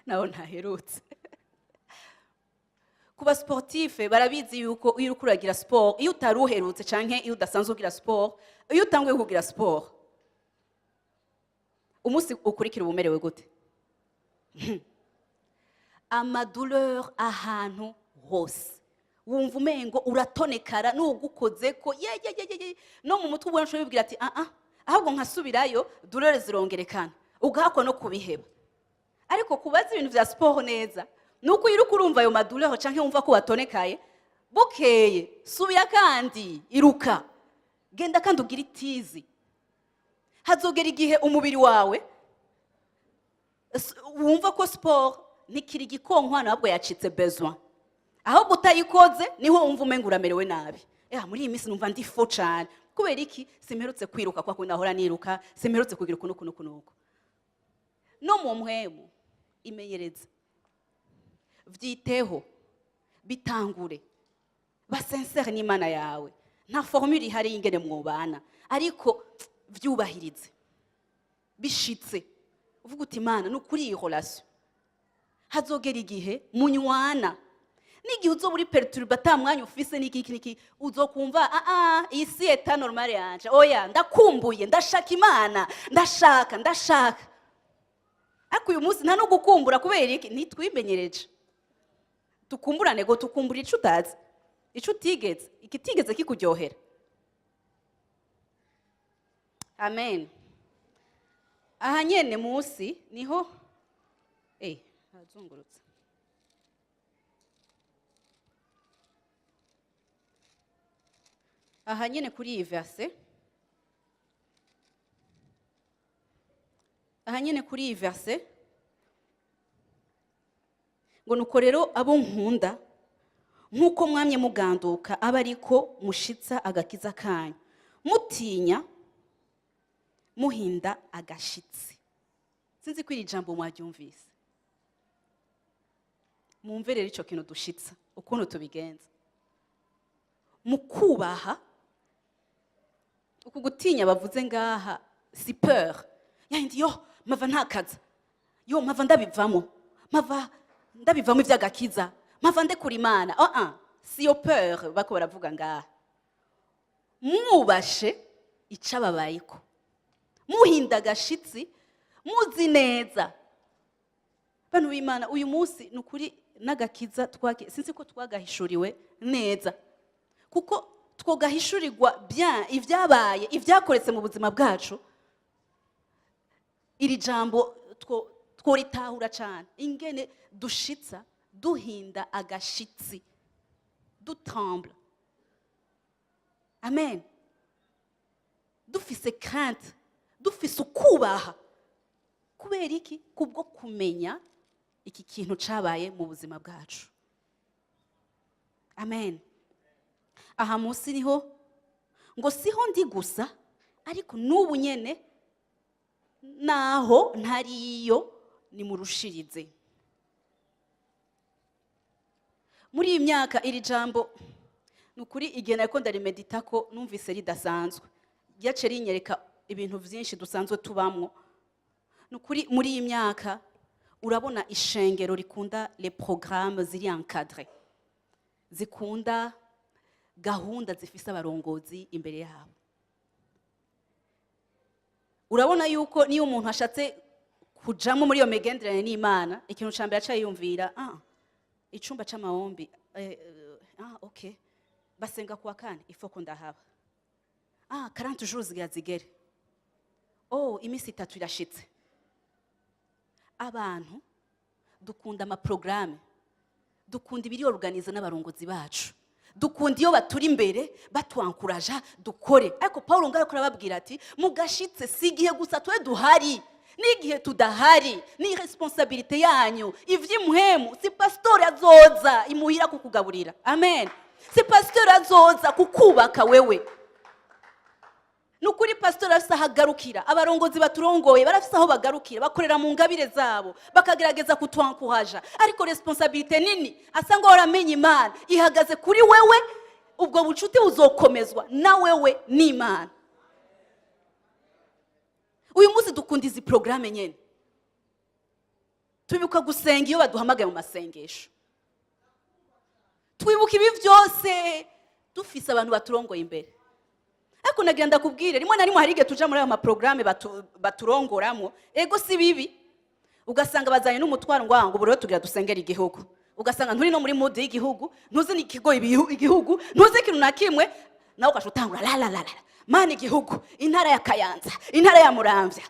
naho ntaherutse. Ku ba sportif barabizi yuko iyo uriko uragira sport, iyo utari uherutse canke iyo udasanzwe ugira sport, iyo utanguye kugira sport, umunsi ukurikira uba umerewe gute? Amadouleur ahantu hose, wumva umengo uratonekara nugukoze ko ye ye ye ye ye. No mu mutwe ubona ushobora kwibwira ati: "Ah ah, ahubwo nkasubirayo." Douleur zirongerekana, ugahakwa no kubiheba. Ariko kubaza ibintu vya sport neza, nuko iyo uriko urumva ayo madouleur canke wumva ko watonekaye, bukeye subira kandi iruka, genda kandi ugire itizi. Hazogera igihe umubiri wawe wumva ko sport ntikiri igikonkwana, ahubwo yacitse besoin. Ahubwo utayikoze niho wumva umenga uramerewe nabi. Muri iyi minsi numva ndi fo cane. Kubera iki? Simperutse kwiruka kwa kundi nahora niruka, simperutse kugira uku n'uku n'uku n'uku. No mu mpwemu, imenyereze, vyiteho, bitangure, ba sincère n'Imana yawe. Nta formule ihari y'ingene mwobana, ariko vyubahirize, bishitse uvuga uti: "Imana, ni ukuri iyi relation." Hazogera igihe munywana, n'igihe uzoba uri perturbé, ata mwanya ufise n'iki iki n'iki, uzokumva: "Ah ah, iyi si état normal yanje. Oya, ndakumbuye, ndashaka Imana, ndashaka, ndashaka." Ariko uyu munsi nta no gukumbura. Kubera iki? Ntitwimenyereje. Tukumburane ngo tukumbura ico utazi, ico utigeze, ikitigeze kikuryohera. Amen. Aha nyene munsi niho hazungurutse. Aha nyene kuri iyi verset, aha nyene kuri iyi verset ngo: "Nuko rero abo nkunda, Nk'uko mwamye muganduka, abe ariko mushitsa agakiza kanyu, mutinya, muhinda agashitsi. Sinzi ko iri jambo mwaryumvise. Mwumve rero icyo kintu dushitsa, ukuntu tubigenza mu kubaha. Uku gutinya bavuze ngaha si peur yayindi yo mava ntakaza, yo mpava ndabivamo, mpava ndabivamo iby'agakiza, mpava ndekura Imana. Oh, ah, si yo peur bako baravuga ngaha. Mwubashe icababayeko, muhinda agashitsi, muzi neza. Bano b'Imana, uyu munsi ni ukuri n'agakiza twake sinzi ko twagahishuriwe neza, kuko twogahishurirwa bien ibyabaye, ibyakoretse mu buzima bwacu, iri jambo tworitahura cyane, ingene dushitsa duhinda agashitsi, dutremble, amen, dufise crainte, dufise ukubaha. Kubera iki? Kubwo kumenya iki kintu cabaye mu buzima bwacu. Amen. Aha munsi niho ngo siho ndi gusa, ariko n'ubu nyene naho ntariyo, nimurushirize. Muri iyi myaka, iri jambo ni ukuri, igihe nariko ndarimedita ko numvise ridasanzwe, ryaciye rinyereka ibintu byinshi dusanzwe tubamwo. Ni ukuri, muri iyi myaka urabona ishengero rikunda les programmes ziri encadré, zikunda gahunda zifise abarongozi imbere yabo. Urabona yuko niyo umuntu ashatse kujamo muri iyo migenderanire n'Imana, ikintu ca mbere aca yiyumvira: "Ah, icumba c'amahombi, ah, okay, basenga kuwa kane, ifoko ndahaba. Ah, 40 jours zigira zigere. Oh, iminsi 3 irashitse." Abantu dukunda amaporogaramu, dukunda ibiri organisé n'abarongozi bacu, dukunda iyo baturi imbere batwankuraja dukore. Ariko Paul ngaho arababwira ati: "Mugashitse, si igihe gusa twe duhari, n'igihe tudahari ni responsabilité yanyu." Ivy'imuhemu, si pasitori azoza imuhira kukugaburira, amen, si pasitori azoza kukubaka wewe. Ni ukuri, pasitori afise aho agarukira, abarongozi baturongoye barafise aho bagarukira, bakorera mu ngabire zabo, bakagerageza kutwankuhaja, ariko responsabilité nini asa ngo waramenye Imana ihagaze kuri wewe. Ubwo bucuti buzokomezwa na wewe n'Imana. Uyu munsi dukunda izi porogaramu nyine. Twibuka gusenga iyo baduhamagaye mu masengesho, twibuka ibi byose dufise abantu baturongoye imbere. Ariko nagira ndakubwire, rimwe na rimwe hari igihe tuja muri ayo maporogaramu baturongoramo. Ego, si bibi. Ugasanga bazanye n'umutwaro ngo: "Ah, ngo ubu rero tugira dusengera igihugu." Ugasanga nturi no muri mood y'igihugu, ntuzi n'ikigo igihugu, ntuzi ikintu na kimwe, nawe ugaca utangura la la la la, "Mana, igihugu, intara ya Kayanza, intara ya Muramvya",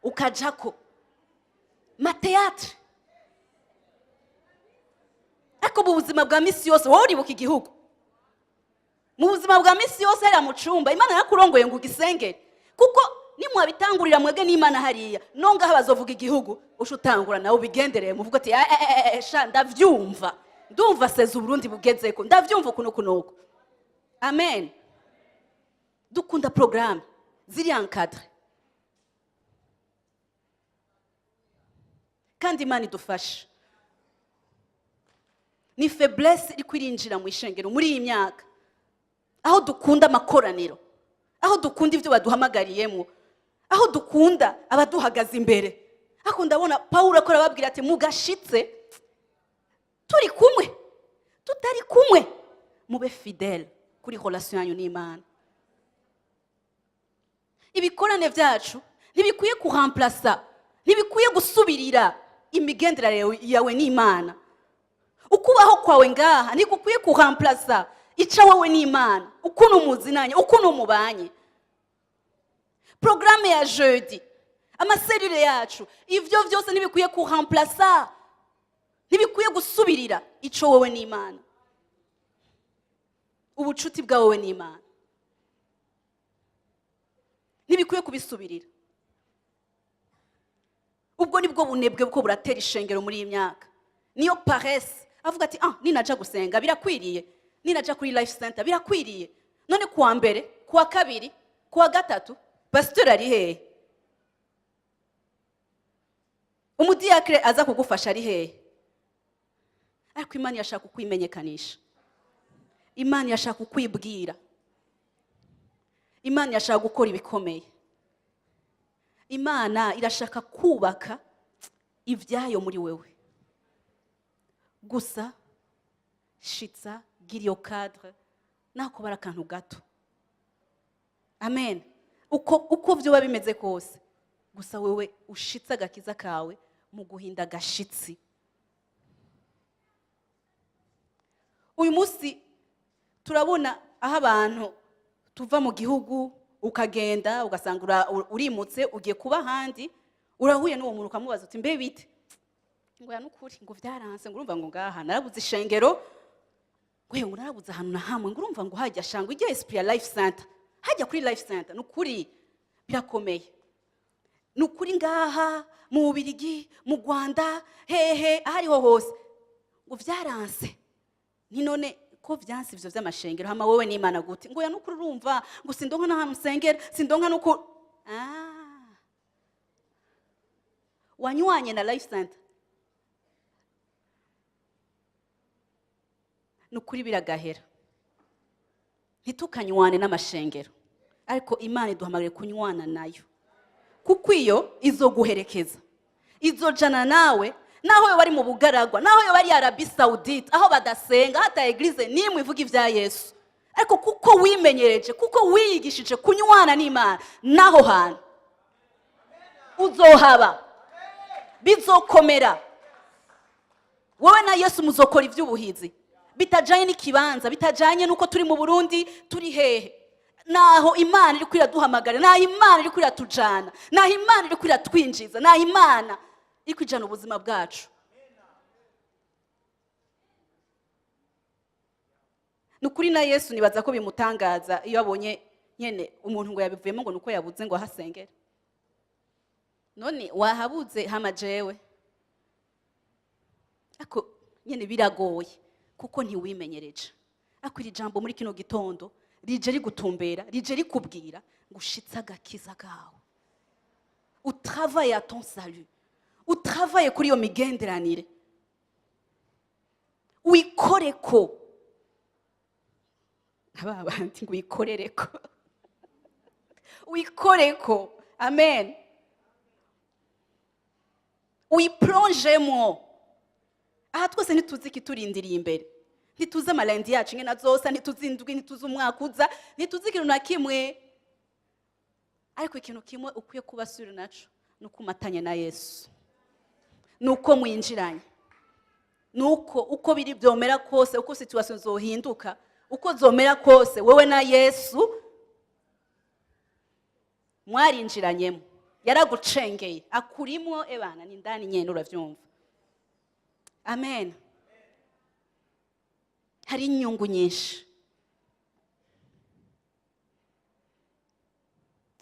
ukajako ma théâtre. Ariko mu buzima bwa misi yose, wowe uribuka igihugu mu buzima bwa misi yose hariya mu cumba Imana yakurongoye ngo ugisengere? Kuko nimwabitangurira mwebwe n'Imana hariya, no ngaha bazovuga igihugu, uca utangura nawe ubigendereye, muvuga ati: "Eh, eh, eh, sha, ndavyumva, ndumva seza Uburundi bugezeko, ndavyumva ukuntu uku nuku." Amen. Dukunda porogaramu ziri encadré, kandi Imana idufashe. Ni faiblesse iri kwirinjira mu ishengero muri iyi myaka, aho dukunda amakoraniro, aho dukunda ibyo baduhamagariyemo, aho dukunda abaduhagaze imbere. Ariko ndabona Paul akora ababwira ati: "Mugashitse, turi kumwe, tutari kumwe, mube fidèle kuri relation yanyu n'Imana." Ibikorane byacu ntibikwiye kuramplasa, ntibikwiye gusubirira imigenderanire yawe n'Imana. Ukubaho kwawe ngaha ntigukwiye kuramplasa ica wowe n'Imana, ukuntu muzinanye, ukuntu mubanye. Porogaramu ya jeudi, ama cellules yacu, ibyo byose ntibikwiye kuramplasa, ntibikwiye gusubirira ico wowe n'Imana, ubucuti bwa wowe n'Imana ntibikwiye kubisubirira. Ubwo nibwo bunebwe bwo buratera ishengero muri iyi myaka, niyo paresse. Avuga ati: "Ah, ninaja gusenga birakwiriye, ninaja kuri Life Center birakwiriye. None kuwa mbere, kuwa kabiri, kuwa gatatu, pasitori ari hehe? Umudiyakire aza kugufasha ari hehe?" Ariko Imana irashaka kukwimenyekanisha, Imana irashaka kukwibwira, Imana irashaka gukora ibikomeye, Imana irashaka kubaka ibyayo muri wewe. Gusa shitsa, gira iyo cadre, nako bari akantu gato. Amen. Uko byoba bimeze kose, gusa wewe ushitse agakiza kawe mu guhinda agashitsi. Uyu munsi turabona aho abantu tuva mu gihugu, ukagenda ugasanga urimutse, ugiye kuba ahandi, urahuye n'uwo muntu, ukamubaza uti: "Mbe bite?" Ngo: "Ya, nukuri ngo byaranse, ngo urumva ngo ngaha narabuze ishengero, ngo yewe, ngo narabuze ahantu na hamwe, ngo urumva ngo hajya shango ijya esprit ya Life Center, hajya kuri Life Center, nukuri birakomeye, nukuri ngaha mu Bubirigi, mu Rwanda, hehe, aho ariho hose, ngo byaranse." Ni none ko vyanse ivyo vy'amashengero, hama wowe n'Imana gute? Ngo: "Ya, nukuri urumva ngo sindonka n'ahantu nsengera, sindonka nuko." Ah, wanywanye na Life Center. Nukuri biragahera. Ntitukanywane n'amashengero, ariko Imana iduhamagariye kunywana nayo, kuko iyo izoguherekeza, izojana nawe naho yoba ari mu bugaragwa, naho yoba ari Arabie Saoudite, aho badasenga, hata église nimwe ivuga ibya Yesu. Ariko kuko wimenyereje, kuko wiyigishije kunywana n'Imana, naho hantu uzohaba, bizokomera. Wowe na Yesu muzokora iby'ubuhizi bitajyanye n'ikibanza, bitajyanye n'uko turi mu Burundi, turi hehe. Naho Imana iri kwiraduhamagara, naho Imana iri kwiratujana, naho Imana iri kwiratwinjiza, naho Imana iri kwijana ubuzima bwacu. Ni ukuri, na Yesu nibaza ko bimutangaza iyo abonye nyene umuntu ngo yabivuyemo, ngo nuko yabuze ngo ahasengere. None wahabuze, hama jewe? Ariko nyene biragoye kuko ntiwimenyereje. Ariko iri jambo muri kino gitondo rije rigutumbera, rije rikubwira ngo ushitse agakiza kawe, utravaille à ton salut, utravaille kuri iyo migenderanire, wikoreko aba bandi, ngo wikorereko, wikoreko. Amen. Uyiplongemo. Aha twese ntituzi ikiturindiriye imbere, ntituzi amarendi yacu ingena zose, ntituzi indwi, ntituzi umwaka uza, ntituzi ikintu na kimwe. Ariko ikintu kimwe ukwiye kuba sûr naco ni uko umatanye na Yesu, ni uko mwinjiranye, ni uko uko biri byomera kose, uko situation zohinduka, uko zomera kose, wowe na Yesu mwarinjiranyemo, yaragucengeye, akurimwo. Ebana, ni ndani nyene, uravyumva. Amen. Hari inyungu nyinshi.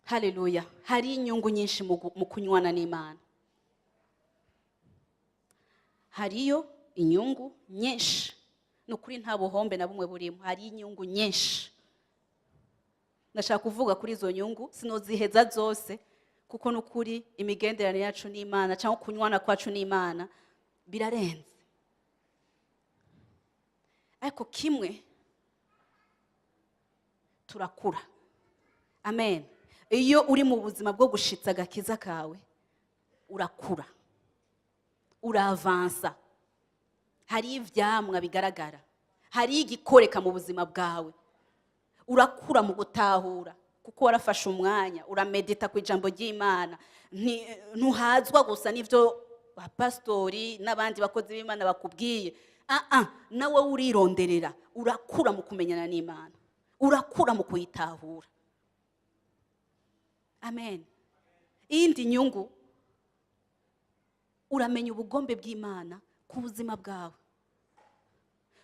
Haleluya. Hari inyungu nyinshi mu kunywana n'Imana. Hariyo inyungu nyinshi, ni ukuri, nta buhombe na bumwe burimo. Hari inyungu nyinshi. Ndashaka kuvuga kuri izo nyungu, sinoziheza zose, kuko ni ukuri imigenderanire yacu n'Imana cyangwa kunywana kwacu n'Imana birarenze. Ariko kimwe, turakura. Amen. Iyo uri mu buzima bwo gushitsa agakiza kawe, urakura, uravansa. Hari ivyamwa bigaragara, hari igikoreka mu buzima bwawe. Urakura mu gutahura, kuko warafashe umwanya uramedita ku ijambo ry'Imana. Ntuhazwa gusa n'ivyo bapasitori n'abandi bakozi b'Imana bakubwiye. Ah ah, nawe urironderera. Urakura mu kumenyana n'Imana, urakura mu kuyitahura. Amen. Iyindi nyungu, uramenya ubugombe bw'Imana ku buzima bwawe.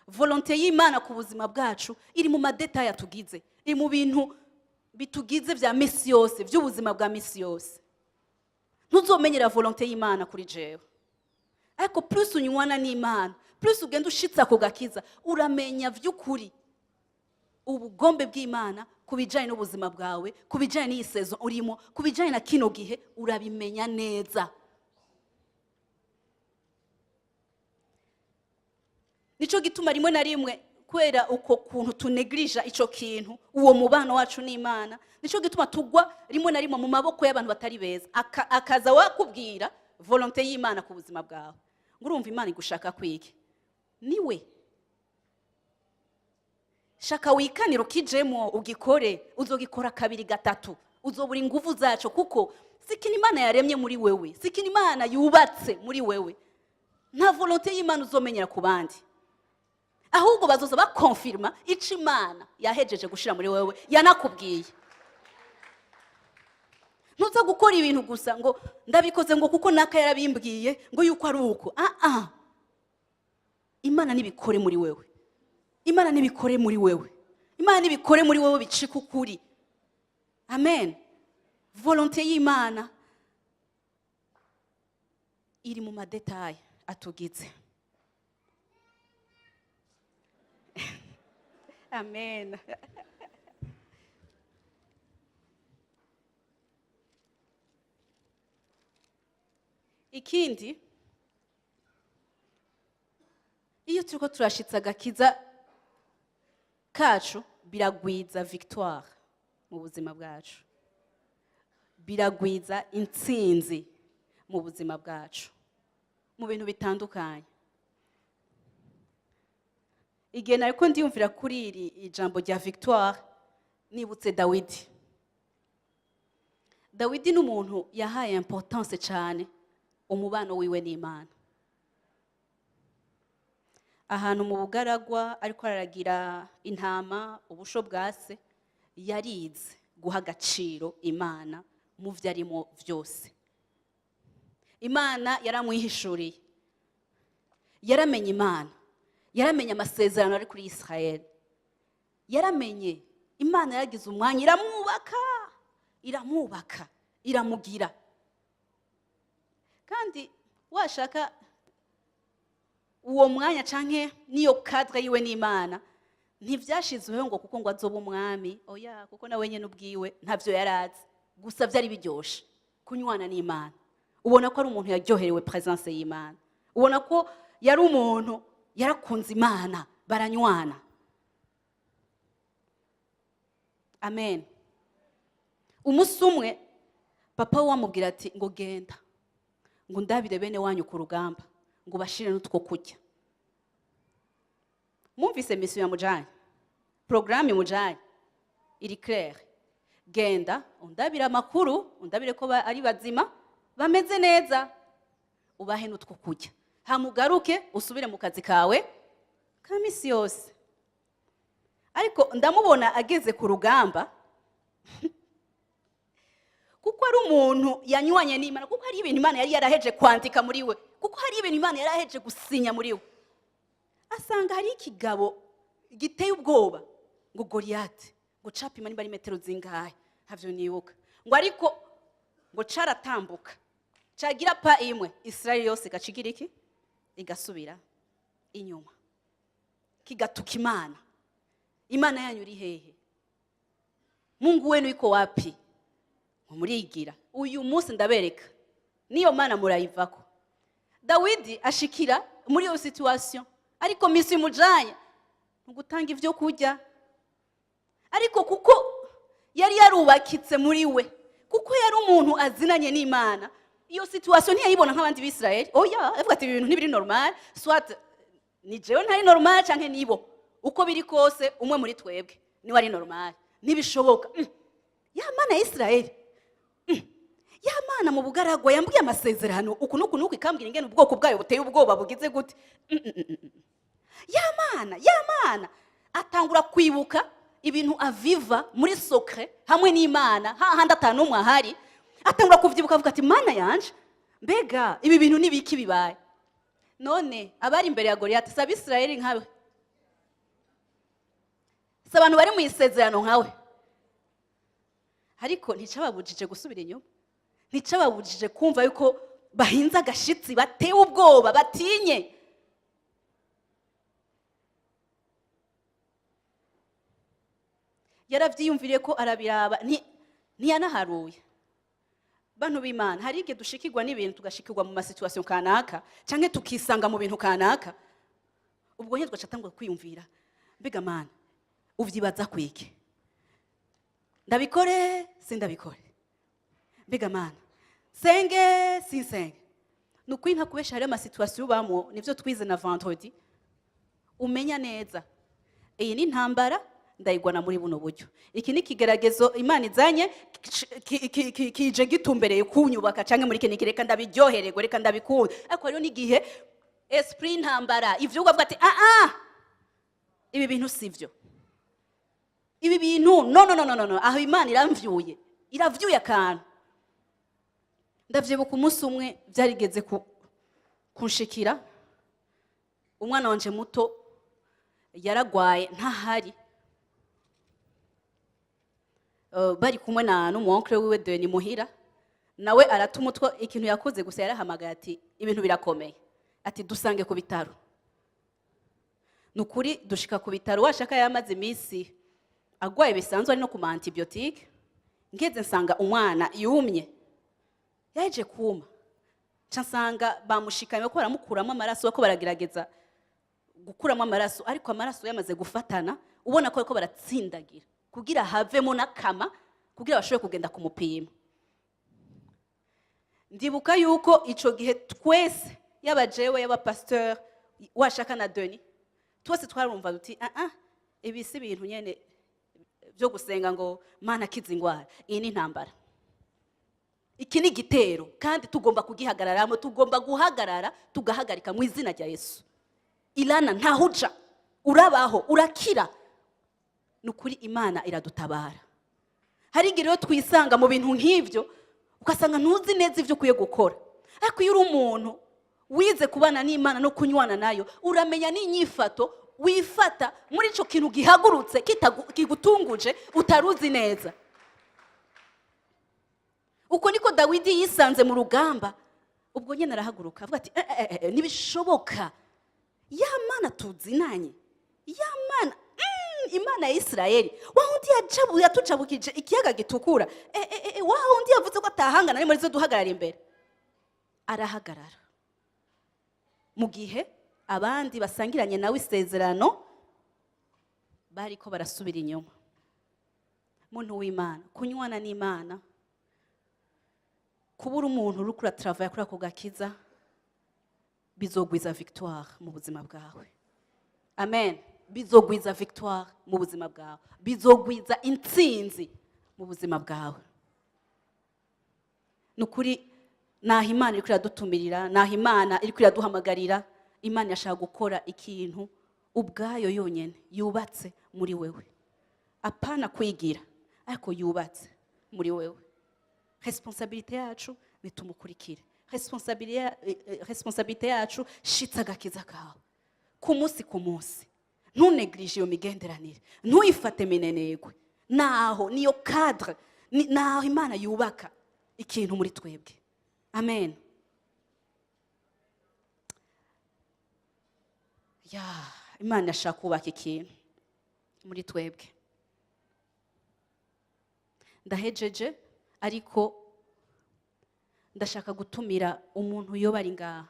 Volonté y'Imana ku buzima bwacu iri mu ma détails atugize, iri mu bintu bitugize vya misi yose, by'ubuzima bwa misi yose. Ntuzomenyera volonté y'Imana kuri jewe, ariko plus unywana n'Imana, Plus ugenda ushitsa ako gakiza, uramenya vy'ukuri ubugombe bw'Imana ku bijyanye n'ubuzima bwawe, ku bijyanye n'iyi saison urimo, ku bijyanye na kino gihe, urabimenya neza. Nicyo gituma rimwe na rimwe, kubera uko kuntu tunegirija icyo kintu, uwo mubano wacu n'Imana, nicyo gituma tugwa rimwe na rimwe mu maboko y'abantu batari beza. Akaza wakubwira volonté y'Imana ku buzima bwawe, ngo urumva Imana igushaka kwiki. Niwe shaka wikanire, ukijemo, ugikore. Uzogikora kabiri, gatatu, uzobura ingufu zaco, kuko si ikintu Imana yaremye muri wewe, si ikintu Imana yubatse muri wewe. Nta volonté y'Imana uzomenyera ku bandi, ahubwo bazoza bakonfirma ico Imana yahejeje gushira muri wewe, yanakubwiye. Ntuza gukora ibintu gusa ngo ndabikoze ngo kuko naka yarabimbwiye ngo yuko ari uko. Ah ah, Imana nibikore muri wewe, Imana nibikore muri wewe, Imana nibikore muri wewe, bicika ukuri. Amen. Volonté y'Imana iri mu ma détails atugize. Amen. Ikindi, iyo turiko turashitsa agakiza kacu, biragwiza victoire mu buzima bwacu, biragwiza intsinzi mu buzima bwacu mu bintu bitandukanye. Igihe nariko ndiyumvira kuri iri ijambo rya victoire, nibutse Dawidi. Dawidi ni umuntu yahaye importance cyane umubano wiwe n'Imana. Ahantu mu bugaragwa ariko araragira intama ubusho bwa se, yarize guha agaciro Imana mu byo arimo byose. Imana yaramwihishuriye, yaramenye Imana, yaramenye amasezerano ari kuri Israel, yaramenye Imana. Yaragize umwanya iramwubaka, iramwubaka, iramugira. Kandi washaka uwo mwanya canke niyo cadre yiwe n'Imana, ntivyashizweho ngo kuko ngo azoba umwami, oya, kuko nawe nyene ubwiwe ntavyo yarazi. Gusa vyari biryoshe kunywana n'Imana. Ubona ko ari umuntu yaryoherewe présence y'Imana, ubona ko yari umuntu yarakunze Imana, baranywana. Amen. Umunsi umwe papa we wamubwira ati ngo genda ngo ndabire bene wanyu ku rugamba, ngo bashire n'utwo kurya. Mwumvise mission yamujanye, programme imujanye iri claire: genda undabire amakuru, undabire ko ari bazima, bameze neza, ubahe n'utwo kurya, hamugaruke usubire mu kazi kawe ka misi yose. Ariko ndamubona ageze ku rugamba, kuko ari umuntu yanywanye n'Imana, kuko hari ibintu Imana yari yaraheje kwandika muri we, kuko hari ibintu Imana yari yaraheje gusinya muri we, asanga hari ikigabo giteye ubwoba ngo Goriyati, ngo capima nimba ari metero zingahe, ntavyo nibuka, ngo ariko ngo caratambuka, cagira pas imwe, Israeli yose igaca igira iki? Igasubira inyuma, kigatuka Imana: "Imana yanyu iri hehe? Mungu wenu iko wapi? Murigira uyu munsi ndabereka niyo mana murayivako." Dawidi ashikira muri iyo situation, ariko mission imujanye ni ugutanga ibyo kurya. Ariko kuko yari yarubakitse muri we, kuko yari umuntu azinanye n'Imana, iyo situation ntiyayibona nk'abandi b'Isirayeli. Oya, avuga ati: "Ibi bintu ntibiri normal, soit ni jewe ntari normal canke nibo. Uko biri kose umwe muri twebwe niwe ari normal, ntibishoboka." Ya Mana ya Isirayeli, ya Mana mu bugaragwa yambwiye amasezerano uku n'uku n'uku, ikambwira ingene ubwoko bwayo buteye ubwoba, bugize gute. Ya Mana, ya Mana. Atangura kwibuka ibintu aviva muri secret hamwe n'Imana, hahandi atanu umwe ahari. Atangura kuvyibuka, avuga ati: "Mana yanje, mbega ibi bintu nibiki bibaye?" None abari imbere ya Goliyati si Abisirayeli nkawe? Si abantu bari mu isezerano nkawe? Ariko nticababujije gusubira inyuma, nticababujije kumva yuko bahinze agashitsi, batewe ubwoba, batinye. Yaravyiyumviriye ko arabiraba, ntiyanaharuye. Bantu b'Imana, hari igihe dushikirwa n'ibintu, tugashikirwa mu ma situation kanaka canke tukisanga mu bintu kanaka. Ubwo nyine tugaca tangura kwiyumvira: mbega Mana, uvyibaza kwiki? Ndabikore, sindabikore? Mbega Mana, senge, sinsenge? Ni ukuri, ntakubesha, hariyo ama situation ubamwo, nivyo twize na vendredi, umenya neza: iyi ni intambara, ndayigwana muri buno buryo. Iki ni ikigeragezo Imana izanye, kije gitumbereye kunyubaka canke muri kino, reka ndabiryohererwe, reka ndabikunde. Ariko hariho n'igihe esprit y'intambara ivyuga, avuga ati: "Ah ah, ibi bintu sivyo, ibi bintu no, no, no, no, no, no." Aho Imana iramvyuye, iravyuye akantu. Ndavyibuka umunsi umwe byarigeze kunshikira, umwana wanje muto yaragwaye ntahari. Bari kumwe na n'umu oncle wiwe Deni muhira, nawe arata umutwe. Ikintu yakoze gusa, yarahamagaye ati: "Ibintu birakomeye," ati: "Dusange ku bitaro." Ni ukuri, dushika ku bitaro, washaka yamaze iminsi agwaye bisanzwe, ari no ku ma antibiotique. Ngeze nsanga umwana yumye, yaje kuma. Nca nsanga bamushikanye ko baramukuramo amaraso, ko baragerageza gukuramo amaraso, ariko amaraso yamaze gufatana, ubona ko bariko baratsindagira kugira havemo n'akama, kugira bashobore kugenda kumupima. Ndibuka yuko ico gihe twese, yaba jewe, yaba pasteur, washaka na Denis, twese twarumva duti: "Ah ah, ibi si ibintu nyene byo gusenga ngo Mana akiza ingwara. Iyi ni intambara, iki ni igitero, kandi tugomba kugihagararamo, tugomba guhagarara tugahagarika mu izina rya Yesu." Ilana ntahuja, urabaho, urakira. Ni ukuri, Imana iradutabara. Hari igihe rero twisanga mu bintu nk'ibyo, ugasanga ntuzi neza ibyo ukwiye gukora. Ariko iyo uri umuntu wize kubana n'Imana no kunywana nayo, uramenya n'inyifato wifata muri icyo kintu gihagurutse, kigutunguje, utaruzi neza. Uko niko Dawidi yisanze mu rugamba. Ubwo nyine arahaguruka, avuga ati: "Eh, eh, eh, ntibishoboka! Ya Mana tuzinanye, ya Mana, Imana ya Isirayeli, wa wundi yatujabukije ikiyaga gitukura, eh, eh, eh, wa wundi yavuze ko atahangana ari muri zo duhagarara imbere." Arahagarara mu gihe abandi basangiranye nawe isezerano bariko barasubira inyuma. Muntu w'Imana, kunywana n'Imana, kubura umuntu uri kuratravailla kuri ako gakiza, bizogwiza victoire mu buzima bwawe. Amen. Bizogwiza victoire mu buzima bwawe, bizogwiza intsinzi mu buzima bwawe. Ni ukuri, naho Imana iriko iradutumirira, naho Imana iriko iraduhamagarira, Imana irashaka gukora ikintu ubwayo yonyine yubatse muri wewe. Apana kwigira, ariko yubatse muri wewe. Responsabilité yacu nitumukurikire. Responsabilité yacu, shitsa agakiza kawe ku munsi ku munsi. Ntunéglige iyo migenderanire, ntuyifate minenegwe. Naho niyo cadre, naho Imana yubaka ikintu muri twebwe. Amen. Ya Imana irashaka kubaka ikintu muri twebwe. Ndahejeje, ariko ndashaka gutumira umuntu yoba ari ngaha,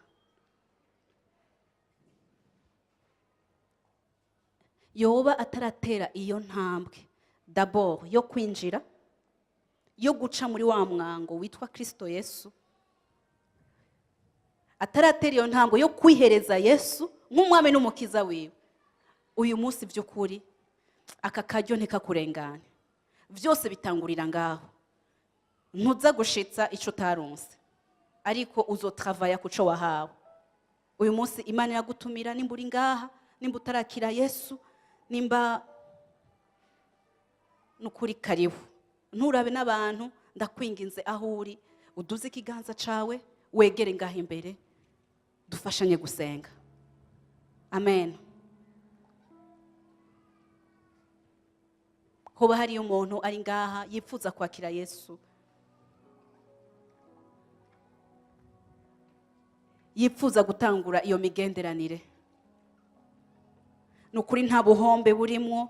yoba ataratera iyo ntambwe d'abord yo kwinjira, yo guca muri wa mwango witwa Kristo Yesu, ataratera iyo ntambwe yo kwihereza Yesu nk'umwami n'umukiza wiwe. Uyu munsi by'ukuri aka karyo ntikakurengane. Byose bitangurira ngaho. Ntuza gushitsa icyo utaronse, ariko uzotravaya ku cyo wahawe. Uyu munsi Imana iragutumira. Nimba uri ngaha, nimba utarakira Yesu, nimba nukuri, karibu. Nturabe n'abantu, ndakwinginze, aho uri uduze ikiganza cawe, wegere ngaha imbere, dufashanye gusenga. Amen. Hoba hariyo umuntu ari ngaha yifuza kwakira Yesu, yifuza gutangura iyo migenderanire? Ni ukuri, nta buhombe burimwo.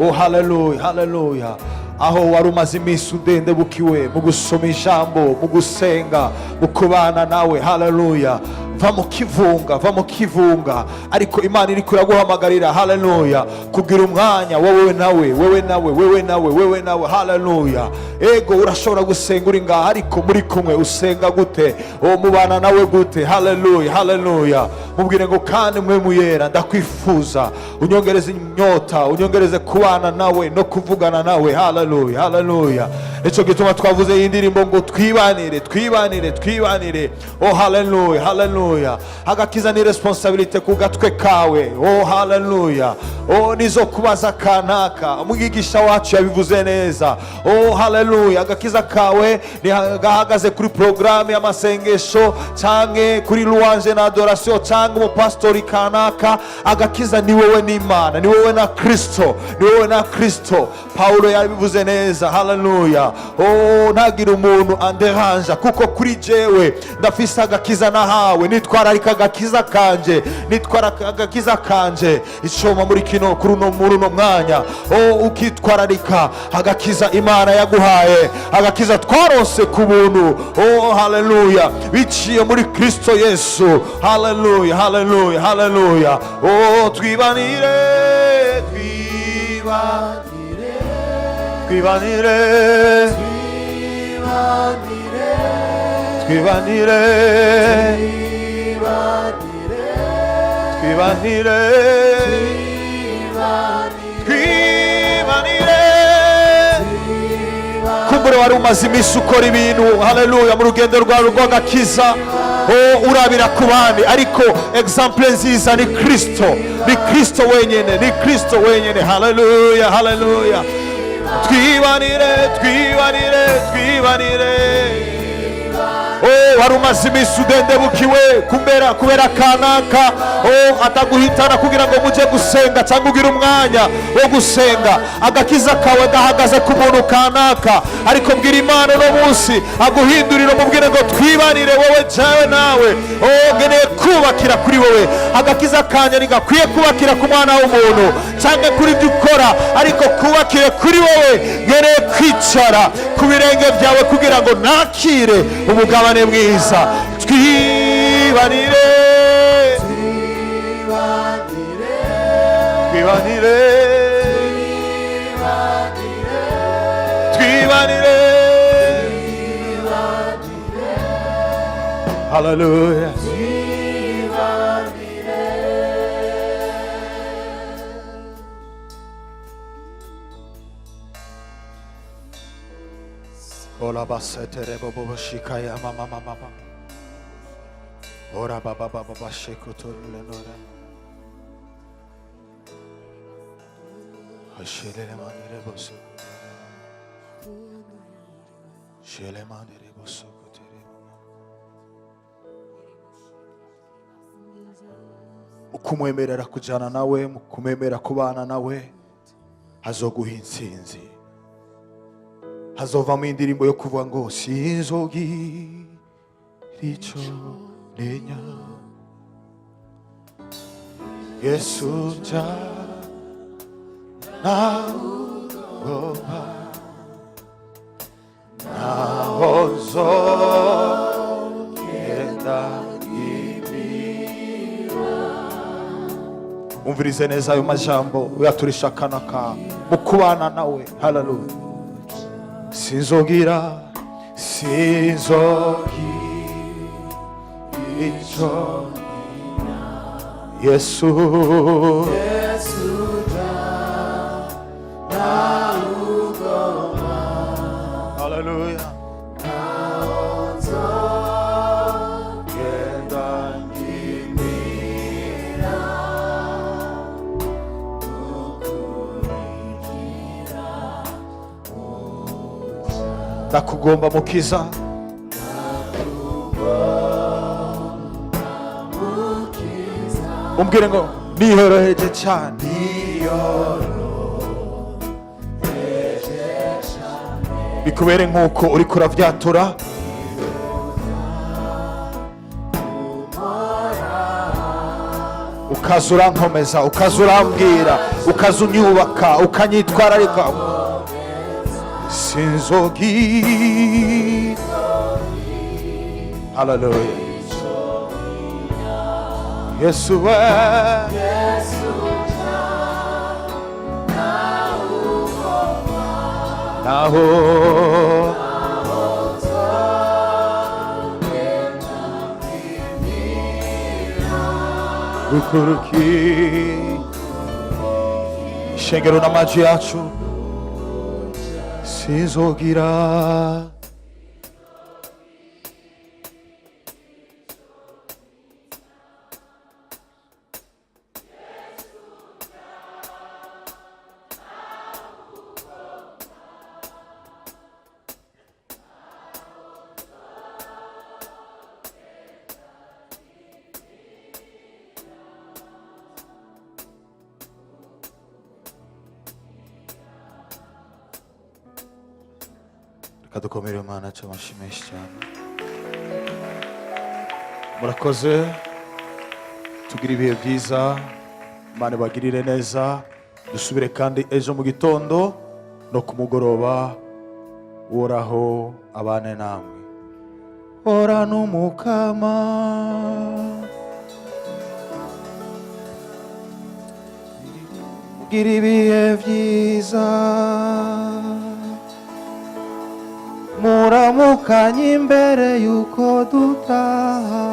Oh haleluya, haleluya. Aho wari umaze iminsi udendebukiwe mu gusoma ijambo, mu gusenga, mu kubana nawe, haleluya, va mu kivunga, va mu kivunga. Ariko Imana iri kuraguhamagarira, haleluya, kugira umwanya wowe nawe, wewe nawe, wewe nawe, wewe nawe, haleluya. Ego, urashobora gusenga uri ngaha, ariko muri kumwe usenga gute? Uwo mubana nawe gute? Haleluya, haleluya. Mubwire ngo: "Kandi Mpwemu Yera, ndakwifuza, unyongereze inyota, unyongereze kubana nawe no kuvugana nawe." Haleluya, haleluya. Nicyo gituma twavuze iyi ndirimbo ngo twibanire, twibanire, twibanire. Oh haleluya, haleluya. Agakiza ni responsabilité ku gatwe kawe. Oh haleluya. Oh, nizo kubaza kanaka, umwigisha wacu yabivuze neza. Oh haleluya. Agakiza kawe ni gahagaze kuri porogaramu y'amasengesho, canke kuri louange na adoration, cyangwa umupasitori kanaka? Agakiza ni wowe n'Imana, ni wowe na Kristo, ni wowe na Kristo. Paulo yabivuze neza, haleluya. Oh, ntagire umuntu anderanja, kuko kuri jewe ndafise agakiza nahawe, nitwararika agakiza kanje, nitwararika agakiza kanje. Icoma muri kino kuri uno muri uno mwanya, oh, ukitwararika agakiza Imana yaguhaye, agakiza twarose ku buntu, oh haleluya, biciye muri Kristo Yesu. Haleluya, haleluya, haleluya. Oh, twibanire, twibanire, twibanire, twibanire, twibanire, twibanire. Kumbure wari umaze iminsi ukora ibintu, haleluya, mu rugendo rwawe rw'agakiza, oh, urabira ku bandi, ariko exemple nziza ni Kristo, ni Kristo wenyine, ni Kristo wenyine. Haleluya, haleluya. Twibanire, twibanire, twibanire. Oh, wari umaze iminsi udendebukiwe kubera kanaka, oh, ataguhitana kugira ngo mujye gusenga cyangwa ugire umwanya wo gusenga. Agakiza kawe gahagaze ku muntu kanaka, ariko bwira Imana uno munsi aguhindurire, umubwire ngo: "Twibanire wowe, jewe nawe. Oh, nkeneye kubakira kuri wowe. Agakiza kanjye ntigakwiye kubakira ku mwana w'umuntu cyangwa kuri ibyo ukora, ariko kubakire kuri wowe. Nkeneye kwicara ku birenge byawe kugira ngo nakire umugabane mwiza." Twibanire, twibanire, twibanire. Haleluya. Ola basetere bobo shikaya mama mama mama. Ora baba baba bashekutorule nora. Ashelele manere bosu. Shele manere bosu kotere mama. Ukumwemerera kujana nawe, mu kumwemera kubana nawe, azoguha intsinzi. Hazovamo indirimbo yo kuvuga ngo: "Sinzogira ico ntinya, Yesu nja nawugomba, naho nzogenda." Umvirize neza ayo majambo, uyaturisha akana kawe mu kubana nawe. Haleluya. Sinzogira, sinzogira ico, Yesu. Yesu nawugomba. Haleluya. Genda ngimira. Ndakugomba Mukiza. Umbwire ngo: "Niyoroheje cyane." Bikubere nk'uko uriko uravyatura. Ukaza urankomeza, ukaza urambwira, ukaza unyubaka, ukanyitwararika. Sinzogi. Haleluya. Yesu we. Naho gukuruki ishengero n'amaji yacu sinzogira. Reka dukomere Imana cy'amashyi menshi cyane. Murakoze, tugire ibihe byiza, Imana ibagirire neza. Dusubire kandi ejo mu gitondo no ku mugoroba. Uhoraho abane namwe. Hora n'Umukama. Gira ibihe byiza, muramukanye imbere y'uko dutaha.